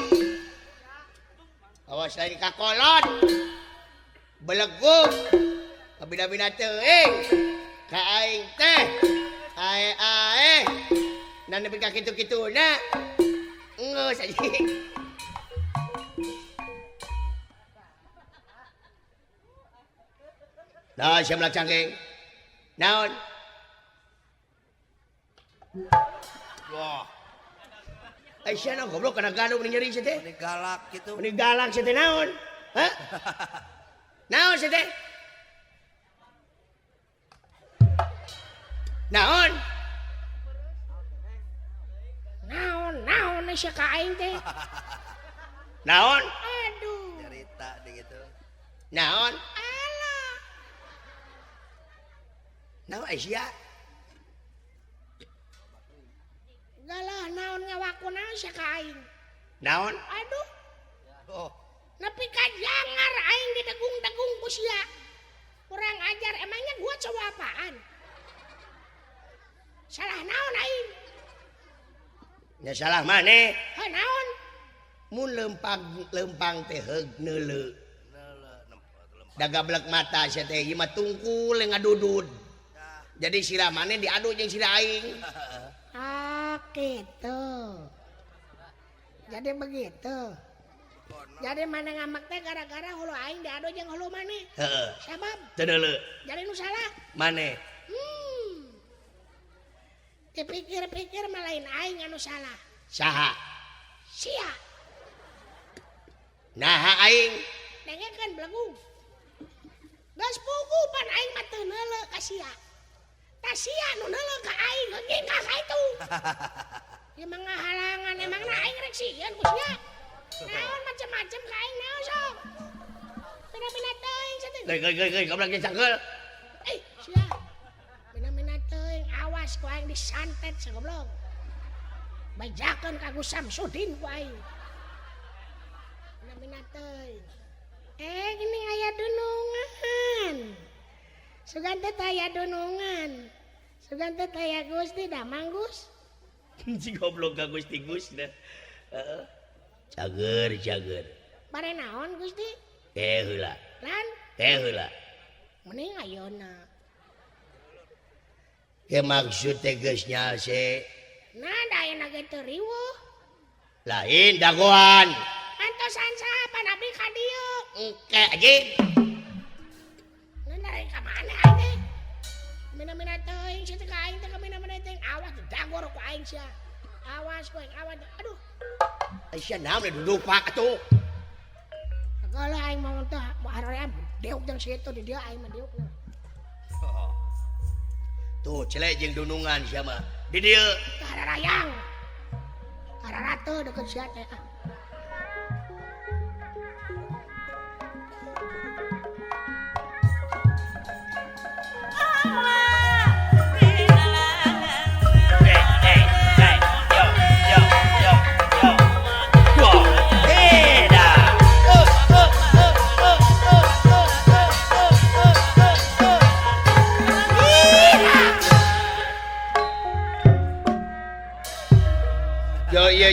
Awas lain ka kolot. Belegug. Kabida-bida teuing ka aing teh. Ae ae. Na nepi ka kitu-kituna. Geus anjing. Nah, sia melak cangkeng. Naon? Wah. Aisyah goblok kana gaduh meni nyeri sia teh. Meni galak kitu. Meni galak sia teh naon? Hah? Naon sia teh? Naon? Naon, naon sia ka aing teh? Naon? Aduh. Nyarita deui gitu. Naon? Naon Aisyah? Galah naon ngawaku naon sia ka aing? Naon? Aduh. Oh. Nepi ka jangar aing didegung-degung ku sia. Kurang ajar, emangnya gua cowok apaan? Salah naon aing? Nya salah maneh. Heuh naon? Mun lempang teh heug neuleu. Da gablek mata sia teh ieu mah tungkul ngadudud. Jadi sirah maneh diadu jeung sirah aing. Ah, gitu. Jadi begitu. Jadi mana ngambek teh gara-gara hulu aing diadu jeung hulu maneh. Heeh. Sabab Teu deuleu. Jadi nu salah Maneh. Dipikir-pikir mah lain aing anu salah. Saha? Sia. Naha aing? Dengekeun belegung. Geus puguh pan aing mah teu neuleu ka sia. Tah sia nu neuleu ka aing heuing ka itu. Ieu mah ngahalangan emangna aing rek sieun ku sia. Naon macem-macem ka aing naon sok. Mina-mina teuing sia teh. Geuy geuy geuy goblok jeung cangkeul. Eh, sia. Mina-mina teuing awas ku aing disantet sia goblok. Bajakeun ka Gus Samsudin ku aing. Mina-mina teuing. Eh, gini aya dunungan. Sugan teh aya dunungan. Sugan teh aya Gusti damang Gus. Si goblok ka Gusti Gus dah. Heeh. Cager cager. Bare naon Gusti? Teh heula. Lan? Teh heula. Mending ayeuna. Ke maksud teh geus nyalse. Nah, da ayeuna ge teu riweuh. Lain dagoan. Antosan saha pan abdi ka dieu? Engke anjing. Nah, dari ka mana aing teh? Mina-mina teuing sia teh ka aing teh ka mina-mina teuing awas dagor ku aing sia. Awas ku aing awas. Aduh. Sia naon duduk pak atuh. Kalau aing mau teh mau haream deuk jeung situ di dieu aing mah deukna. Tuh celek jeung dunungan sia mah. Di dieu hararayang. Hararate deukeut sia teh.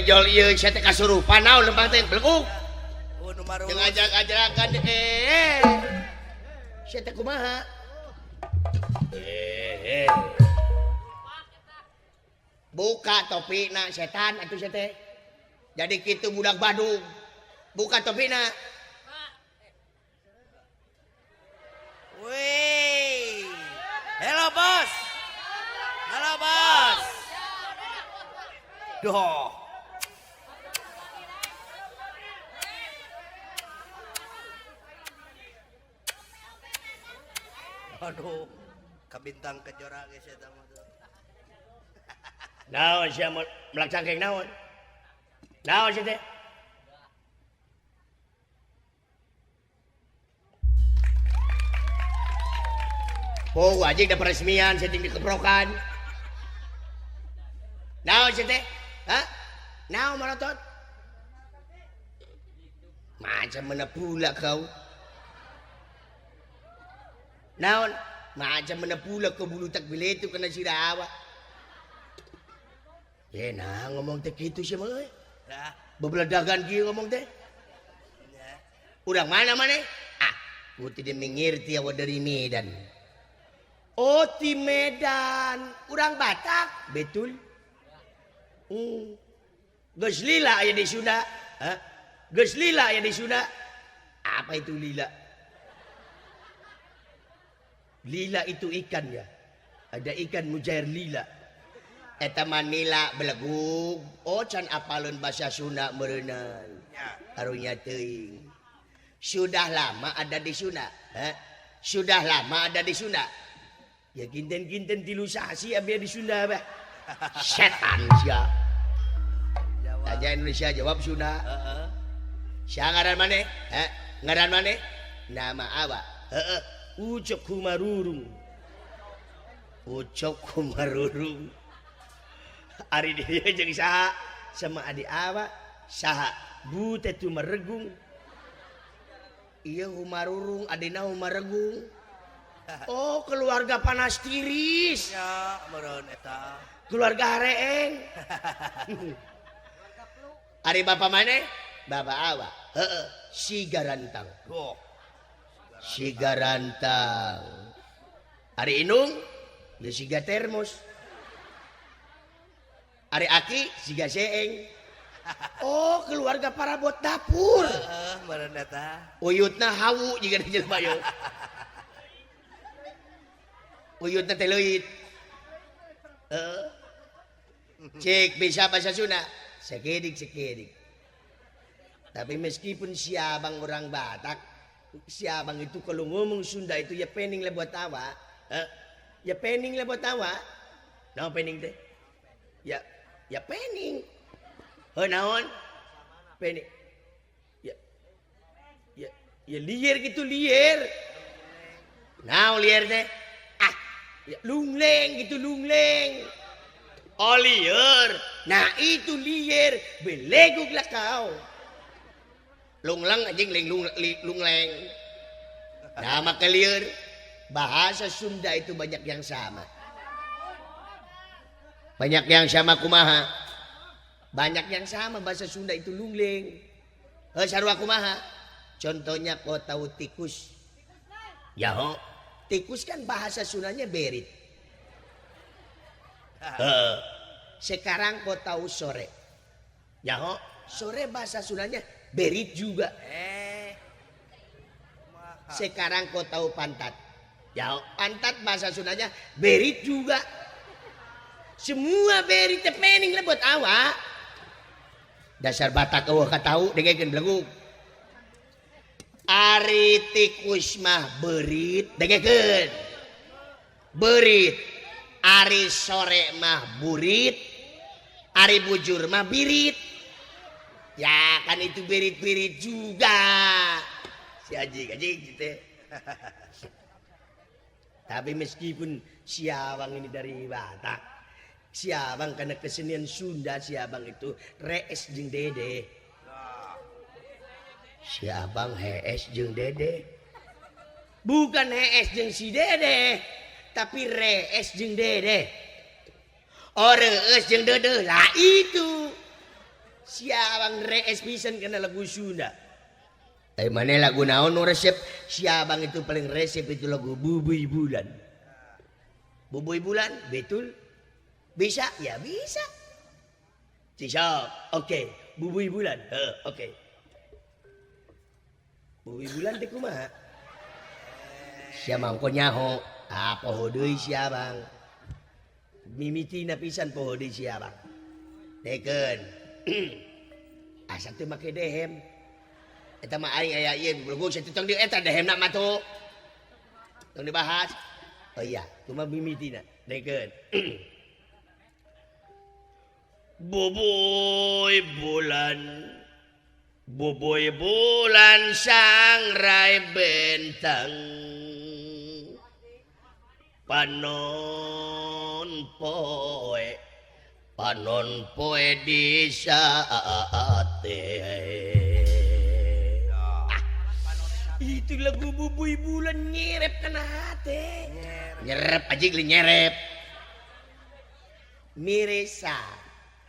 Jol ieu sia teh kasurupan naon lempang teh beleguk. Jeung ajak-ajakan sia teh kumaha? Buka topina setan atuh sia teh. Jadi kitu budak Badung. Buka topina. Wih. Hello bos. Halo bos. Doh. Aduh, ka bintang kejora geus eta mah. Naon sia melak cangkeng naon? Naon sia teh? Oh, anjing da peresmian sia ting dikeprokan. Naon sia teh? Hah? Naon malotot? Macam mana pula kau? Naon? Macam mana pula kau bulu tak bila itu kena sirah awak. Nah ngomong teh kitu sia mah euy. Dah. Bebeledagan kieu ngomong teh. Urang mana maneh? Ah, ku tidak mengerti awak dari Medan. Oh, di Medan. Urang Batak, betul. Geus lila aya di Sunda. Hah? Geus lila aya di Sunda. Apa itu lila? Lila itu ikan ya. Ada ikan mujair lila. Eta mah nila belegug. Oh can apaleun bahasa Sunda meureunnan. Karunya teuing. Sudah lama ada di Sunda. Hah? Sudah lama ada di Sunda. Ya kinten-kinten tilu sasi abdi di Sunda bah. Setan sia. Tanya Indonesia jawab Sunda. Heeh. Sia ngaran maneh? Hah? Ngaran maneh? Nama awak. Heeh. Ucok Kumarurung. Ucok Kumarurung. Ari dia jeung saha? Sama adik awak saha? Butet Tumaregung. Ieu Humarurung, adina Humaregung. Oh, keluarga panas tiris. Ya, meureun eta. Keluarga hareeng. Ari bapa maneh? Bapa awak. Heeh, si Garantang. Oh. Si Garantang. Ari indung geus siga termos. Ari aki siga seeng. Oh, keluarga parabot dapur. Heeh, meureun eta. Uyutna hawu jiga di jelema ieu. Uyutna teh leuit. Heeh. Cek bisa bahasa Sunda. Sekedik sekedik. Tapi meskipun si abang orang Batak, si abang itu kalau ngomong Sunda itu ya pening lah buat tawa. Ya pening lah buat tawa. Naon pening teh? Ya ya pening. Heuh naon? Pening. Ya ya ya liar gitu liar. Naon liar teh? Ah, ya lungleng gitu lungleng. Oh liar. Nah itu liar, beleguk lah kau. Lungleng anjing ling lungleng. Nah maka liar. Bahasa Sunda itu banyak yang sama. Banyak yang sama kumaha. Banyak yang sama bahasa Sunda itu lungleng. Heuh sarua kumaha? Contohnya kau tahu tikus. Yaho, tikus kan bahasa Sundanya berit. Sekarang kau tahu sore. Yaho, sore bahasa Sundanya berit juga. Sekarang kau tahu pantat. Yaho, pantat bahasa Sundanya berit juga. Semua berit tepening lah buat awak. Dasar Batak eueuh katahu dengekeun belegug. Ari tikus mah berit dengekeun. Berit. Ari sore mah burit. Ari bujur mah birit. Ya kan itu berit-berit juga. Si anjing anjing gitu. Tapi meskipun si abang ini dari Batak, si abang karena kesenian Sunda, si abang itu rees jeung dede. Si abang hees jeung dede. Bukan hees jeung si dede, tapi rees jeung dede. Oh rees jeung dede lah itu. Si abang rees pisan karena lagu Sunda. Tapi mana lagu naon nu resep? Si abang itu paling resep itu lagu Bubuy Bulan. Bubuy Bulan, betul? Bisa? Ya bisa. Bisa. Oke, Bubuy Bulan. Oke. Bubuy Bulan teh kumaha? Sia mangko nyaho. Ah, poho deui si abang. Mimitina pisan poho deui si abang. Dekeun. Asa teu make dehem. Eta mah aing aya ieu belegug sia tong di eta dehemna mah tuh. Tong dibahas. Oh iya, kumaha mimitina? Dekeun. Bubuy bulan, bubuy bulan sangrai bentang, panon poe di saate. Itu lagu Bubuy Bulan nyerep kana hate. Nyerep aja geli nyerep. Miresa.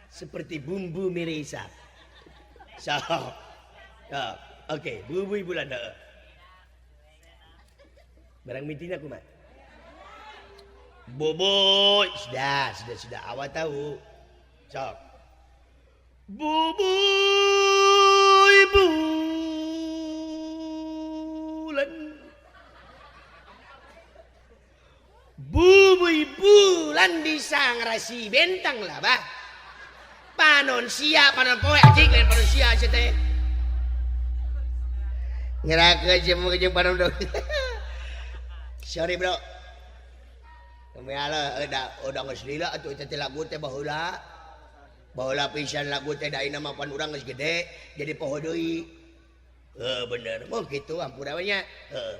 Seperti bumbu miresa. So, oke, Bubuy Bulan. Barang mitina kumaha? Bubuy, sudah, awak tahu. Sok. Bubuy bulan. Bubuy bulan di sangrasi bentang lah, bah. Panon sia, panon poe anjing lain panon sia sia teh. Ngerakeun jeung jeung panon dong. Sorry, bro. Kumaha udah geus lila atuh eta teh lagu teh baheula. Baheula pisan lagu teh da ayeuna mah pan urang geus gede jadi poho deui. Heuh bener. Mun kitu ampura we nya. Heuh.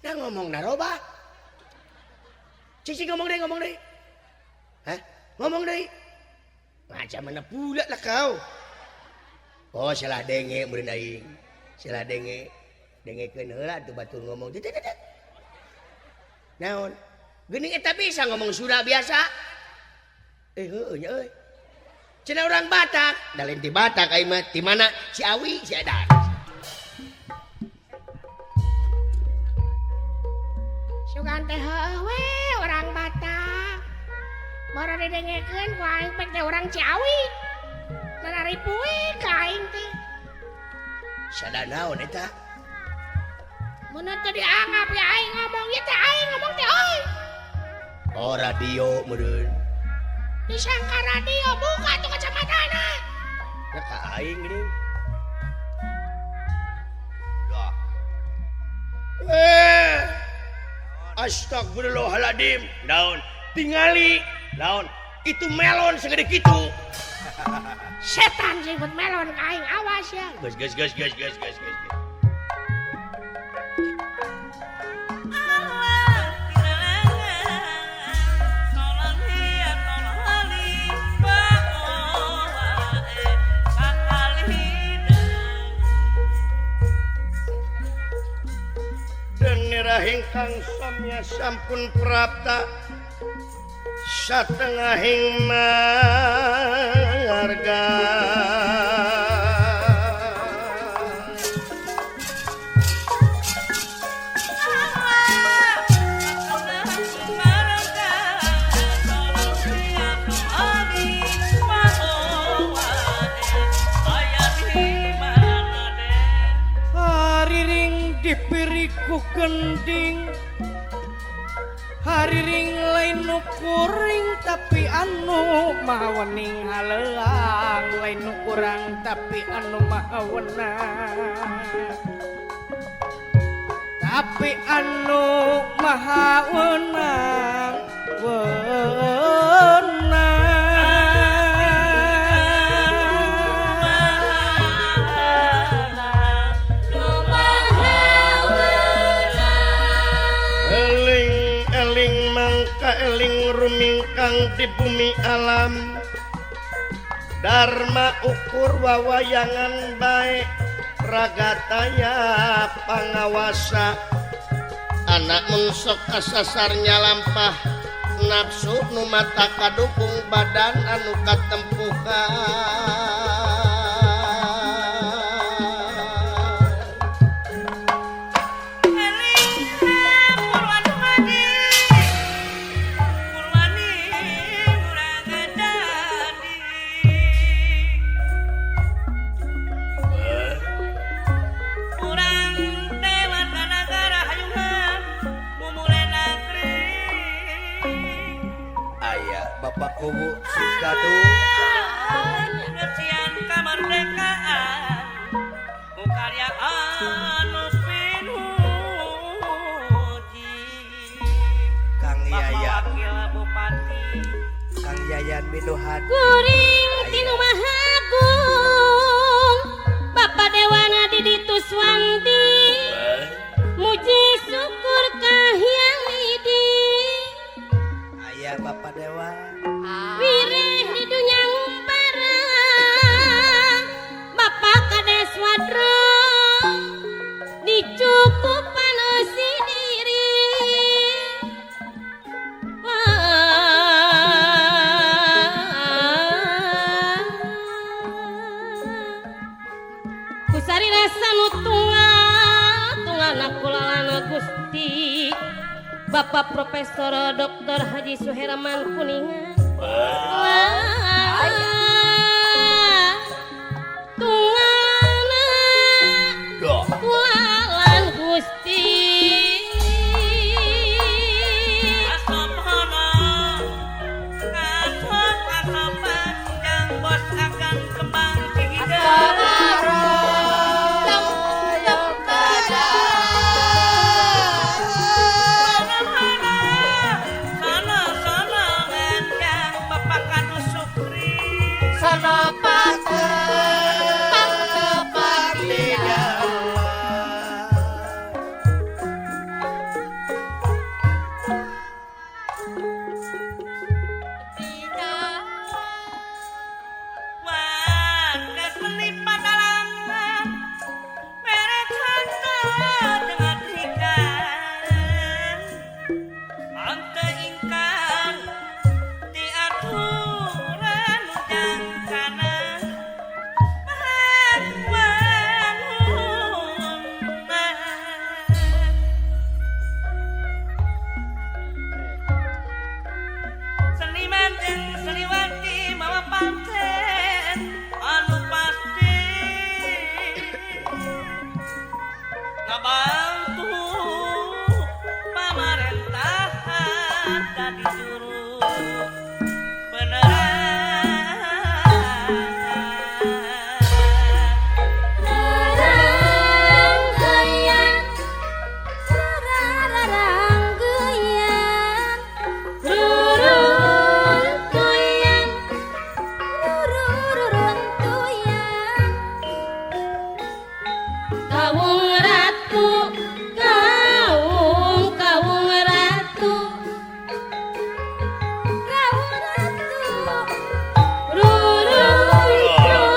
Nah ngomong naroba. Cici ngomong deh. Hah? Ngomong deh. Macam mana pula lah kau. Oh salah denge meureun aing. Salah denge. Dengekeun heula tuh batur ngomong. Naon? Geuning eta bisa ngomong Sunda biasa. Heueuh nya euy. Cenah urang Batak, da lain ti Batak aing mah ti mana? Si Awi, si Edan. Sugan teh heueuh we urang Batak. Barudak Didengekeun ku aing pek teh urang Ciawi. Nararipuy ka aing teh. Sada naon eta? Mun teu dianggap ya aing ngomong ieu teh aing ngomong teh euy. Oh radio meureun. Disangka radio buka tuh kacamatana. Ya ka aing geuning. Dah. Astagfirullahaladzim. Naon? Tingali. Naon? Itu melon segede kitu. Setan sih buat melon ka aing awas ya. Geus geus geus geus geus geus geus. Ingkang samya sampun prapta satengahing marga. Hariring dipiriku gending, hariring lain nu kuring tapi anu maha wening haleuang, lain nu kurang tapi anu maha wenang, tapi anu maha wenang wenang. Eling rumingkang di bumi alam Dharma ukur wawayangan bae ragataya pangawasa anak mungsok kasasarnya lampah nafsu nu mata kadukung badan anu katempuhan. Bapak Kubu Sikadu Ngesian kemerdekaan karya anu pinuji Kang Yayan Wakil Bupati Kang Yayan Minuhadi Kuring tinu Mahagung Bapak Dewana Didi Tuswanti muji syukur kahiyang idi Ayah Bapak Dewa wirih di dunya ngumpara Bapak Kades Wadro dicukupan eusi diri Kusari rasa nu tunggal tunggalna kulalana Gusti Bapak Profesor Dr. Haji Suherman Kuningan. Tunggalna kulalan Gusti Asomhono kasop kasopan jang bos akan kembang cihideng. di juru penerangan. Rarangkeyan, rarangkeyan, ruruntuyan, ruruntuyan. Kawung ratu, kawung kawung ratu, Kawung ratu, ruruntuyan,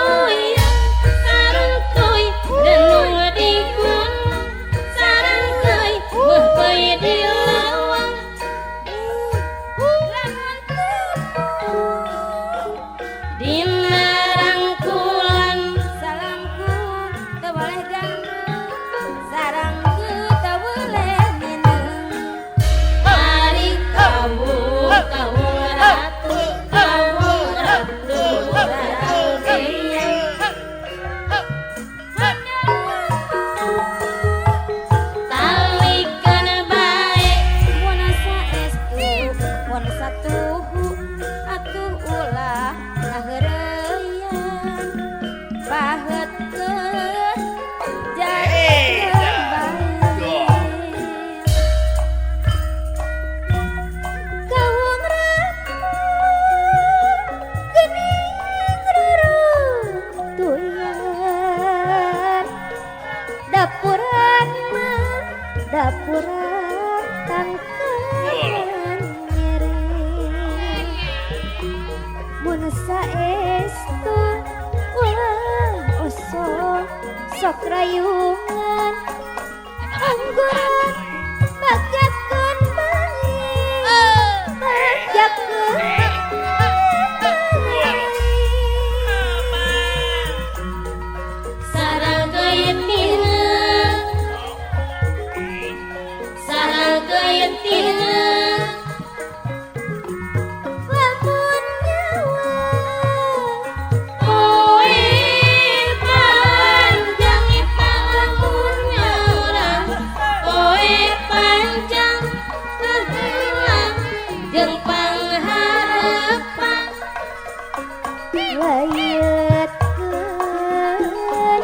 sarengkuy denung di gunung, sarengkuy beupeui di leuweung. Lamun tepung, Dina rangkulan salamku teu boleh ganggu, sarangku teu boleh minum. Ari kawung kawung ratu, kawung ratu rarangkeyan. Talikeun bae Mun saestu, mun satuhu, atuh ulah ngaheureyan. Paheutkeun jadikeun bae. Kawung ratu geuning ruruntuyan. Dapuran mah dapuran tangkalan nyere. Mun saestu ulah osok sok rayungan. Angguran bagjakeun bae, bagjakeun bae. Sarangkeun tina, sarangkeun tina. Lamun nyawa Poe panjang lamun urang, poe panjang kaheula jeung pangharepan. Layeutkeun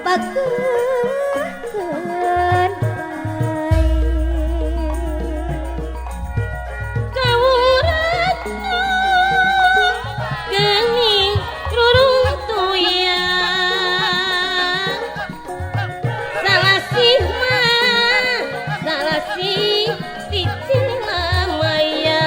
bageuhkeun bae. Kawung ratu geuning ruruntuyan. Salasih mah salasih ti Cilamaya.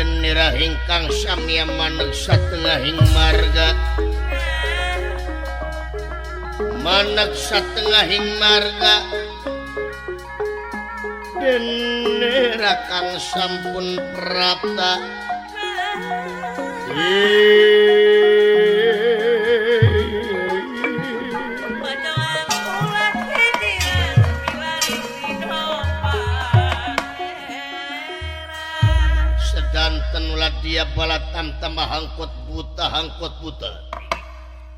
Denira ingkang samya maneg satengahing marga. Maneg satengahing marga. Denira kang sampun prapta. Dia balatam tambah hangkot buta hangkot buta.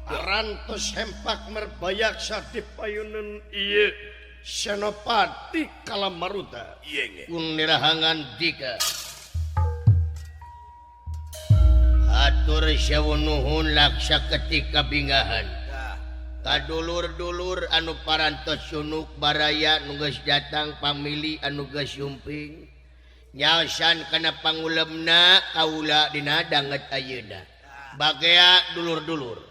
Rantos hempak merbayaksa di payunan ieu Senopati Kalamaruta. Unirahangan dika. Atur sewu nuhun laksa ketika bingahan. Kadulur-dulur anu parantos sunuk baraya nu geus datang pamili anu geus sumping. Nyaosan kana pangulemna kaula dina danget ayeuna. Bagea dulur-dulur.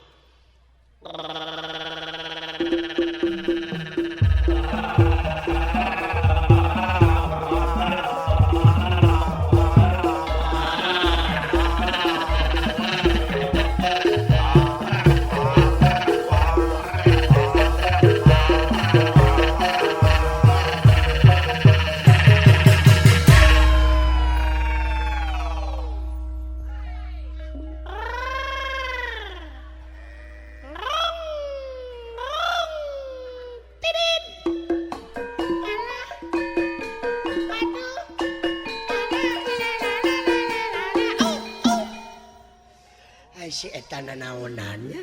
Si eta nanaonannya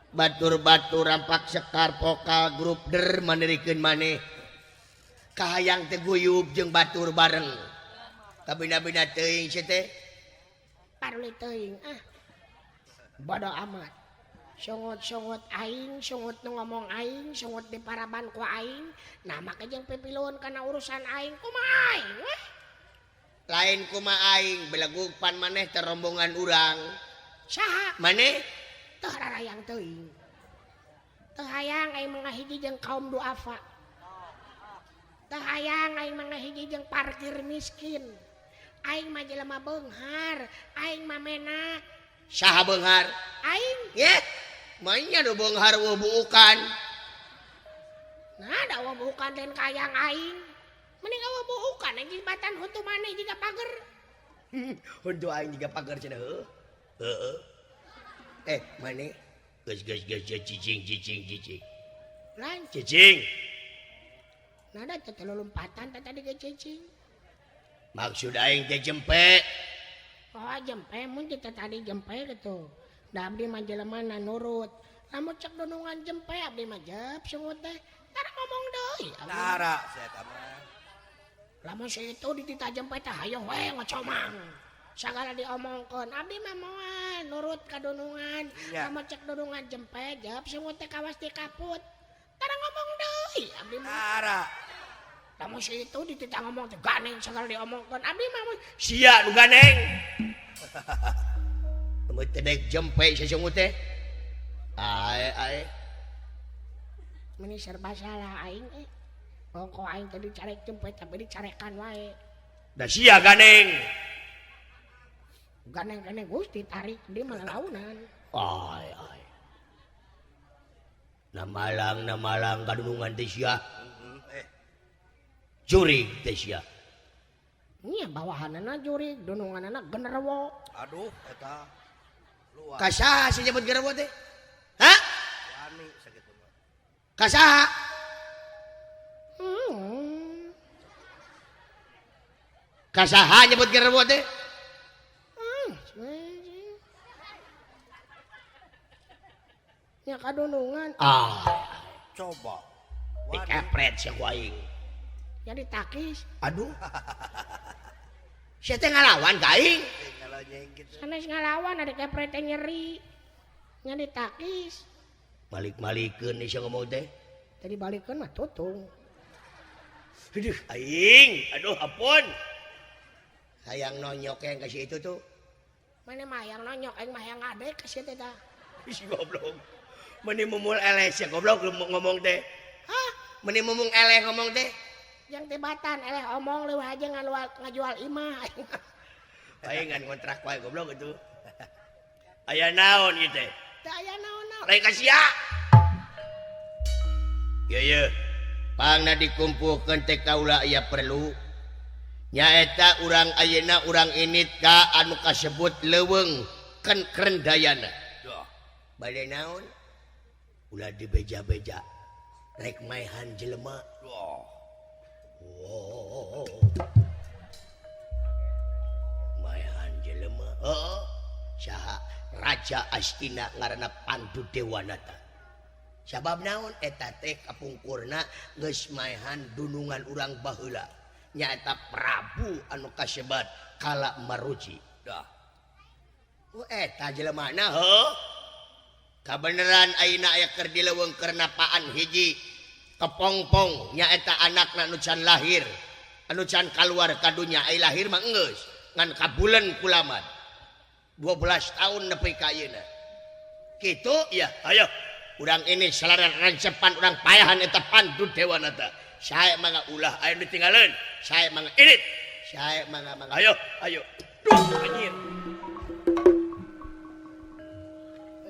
batur-batur rampak sekar pokal grup der manirikeun maneh kahayang teh guyub jeung batur bareng kabina-bina teuing si teh paruli teuing ah bodo amat songot-songot aing songot nu ngomong aing songot di paraban ku aing nah make jeung pipiluun kana urusan aing kumaha aing weh lain kumaha aing belegug pan maneh teh rombongan urang saha maneh teu rarayang teuing teu hayang aing mah ngahiji jeung kaum duafa teu hayang aing mah ngahiji jeung parkir miskin aing mah jelema beunghar aing mah menak saha beunghar aing ye manya nu beunghar eueuh buukan nah da eueuh buukan lain kayang aing mending eueuh buukan aing jembatan huntu maneh jiga pager huntu aing jiga pager cenah heuh. Heeh. Eh, maneh geus geus geus cicing cicing cicing. Lain cicing. Nada teh lompatan teh tadi ge cicing. Maksud aing teh jempe. Oh, jempe mun teh tadi jempe gitu. Da abdi mah jelema na nurut. Lamun cek dunungan jempe abdi mah jep sungut teh. Tara ngomong deui. Tara sia mah. Lamun si itu dititah jempe teh hayoh we ngocomang. Sagala diomongkeun abdi mah moal nurut ka dunungan lamun cek dunungan jempe jep sungut teh kawas di kaput tara ngomong deui abdi mah tara lamun si itu dititah ngomong teh ganeng sagala diomongkeun abdi mah sia nu ganeng mun teh dek jempe si sungut teh ae ae meni serba salah aing eh ongko aing teh dicarek jempe tapi dicarekan wae da sia ganeng ganeng-ganeng Gusti tarik dia malah launan. Ay ay. Na malang kadunungan teh sia. Jurig teh sia. Nya bawahanana jurig, dununganana genderuwo. Aduh eta. Luar. Ka saha si nyebut genderuwo teh? Hah? Wani sakitu mah. Ka saha? Ka saha nyebut genderuwo teh? Nya kadunungan. Ah, coba. Dikepret sia ku aing. Nya ditakis. Aduh. Sia teh ngalawan ka aing. Sanes ngalawan ada kepret teh nyeri. Nya ditakis. Balik-balikeun sia ngomong teh. Tadi balikeun mah tutung. Aduh aing, aduh ampun. Hayang nonyok yang kasih itu tuh. Mana mah hayang nonyok aing mah hayang ngadek ka sia teh tah. Si goblok. Meni mumul eleh sia goblok ngomong teh. Hah? Meni mumung eleh ngomong teh. Yang tibatan eleh omong leuwih aja ngajual imah. Paingan ngontrak wae goblok itu. Aya naon ieu teh? Teu aya naon-naon. Lain ka sia. Ye ye. Pangna dikumpulkeun teh kaula aya perlu. Nyaeta urang ayeuna urang init ka anu kasebut leuweung Krendayana. Bade naon? Ulah dibeja-beja. Rek maehan jelema. Oh. Maehan jelema. Heeh. Saha Raja Astina ngaranna Pandu Dewanata. Sabab naon eta teh kapungkurna geus maehan dunungan urang baheula. Nyaeta Prabu anu kasebat Kala Maruji. Dah. Oh eta jelemana heuh. Kabeneran ayeuna aya keur di leuweung keur napaan hiji kepongpong nyaeta anakna nu can lahir. Anu can kaluar ka dunya ai lahir mah geus ngan kabulen kulamat. 12 tahun nepi ka ayeuna. Kitu ya, ayo urang ini salaran rancepan urang payahan eta Pandu Dewanata. Sae mangga ulah aya nu ditinggaleun. Sae mangga irit. Sae mangga mangga ayo, ayo. Duh anjir.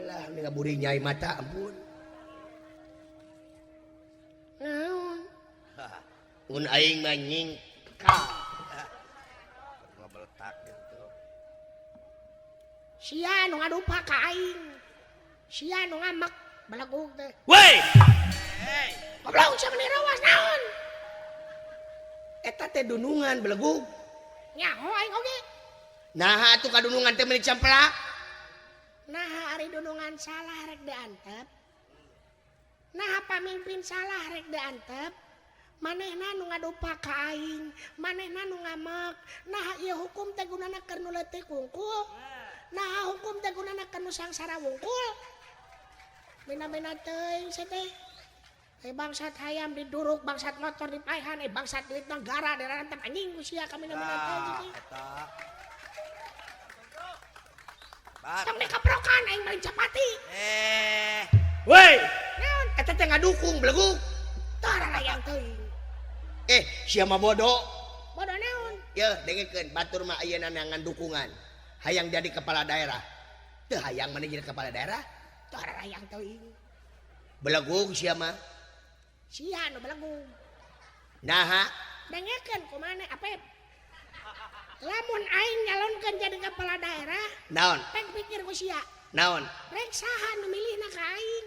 Lah ngaburi nyai mata ampun. Naon? Mun aing mah nyingkah. Ngabeletak gitu. Sia nu ngadupa ka aing. Sia nu ngamek belegug teh. Woi! Hey. Goblok sia meni rawas naon? Eta teh dunungan belegug. Nyaho aing oge. Naha atuh kadunungan teh meuni campelak? Naha ari dunungan salah rek diantep. Naha pamimpin salah rek diantep. Manehna nu ngadupa ka aing, manehna nu ngamek. Naha ieu hukum teh gunana keur nu leutik wungkul. Naha hukum teh gunana keur nu sangsara wungkul. Bena-bena teuing sia teh. Bangsat hayam diduruk, bangsat motor dipaehan, bangsat duit negara dirantep anjing ku sia kami bena teuing. Eta. Tong dikeprokan aing maling capati. Woi, Naon? eta teh ngadukung belegug. Tah rarayang teuing. Sia mah bodoh. Bodoh naon? Yeuh, dengekeun batur mah ayeuna neangan dukungan. Hayang jadi kepala daerah. Teu hayang maneh jadi kepala daerah? Tah rarayang teuing. Belegug sia mah. Sia nu belegug. Naha? Dengekeun kumaha Apep. Lamun aing nyalonkeun jadi kepala daerah, naon? Rek pikir ku sia. Naon? Rek saha nu milihna ka aing?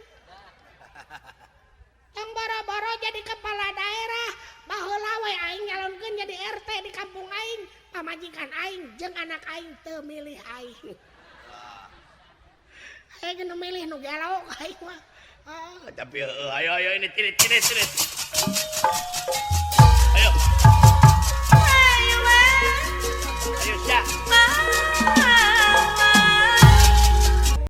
Tong boro-boro jadi kepala daerah, baheula we aing nyalonkeun jadi RT di kampung aing, pamajikan aing jeung anak aing teu milih aing. Aing nu milih nu gelo aing mah. Ah, tapi ayo ayo ini tirit tirit tirit. Ayo.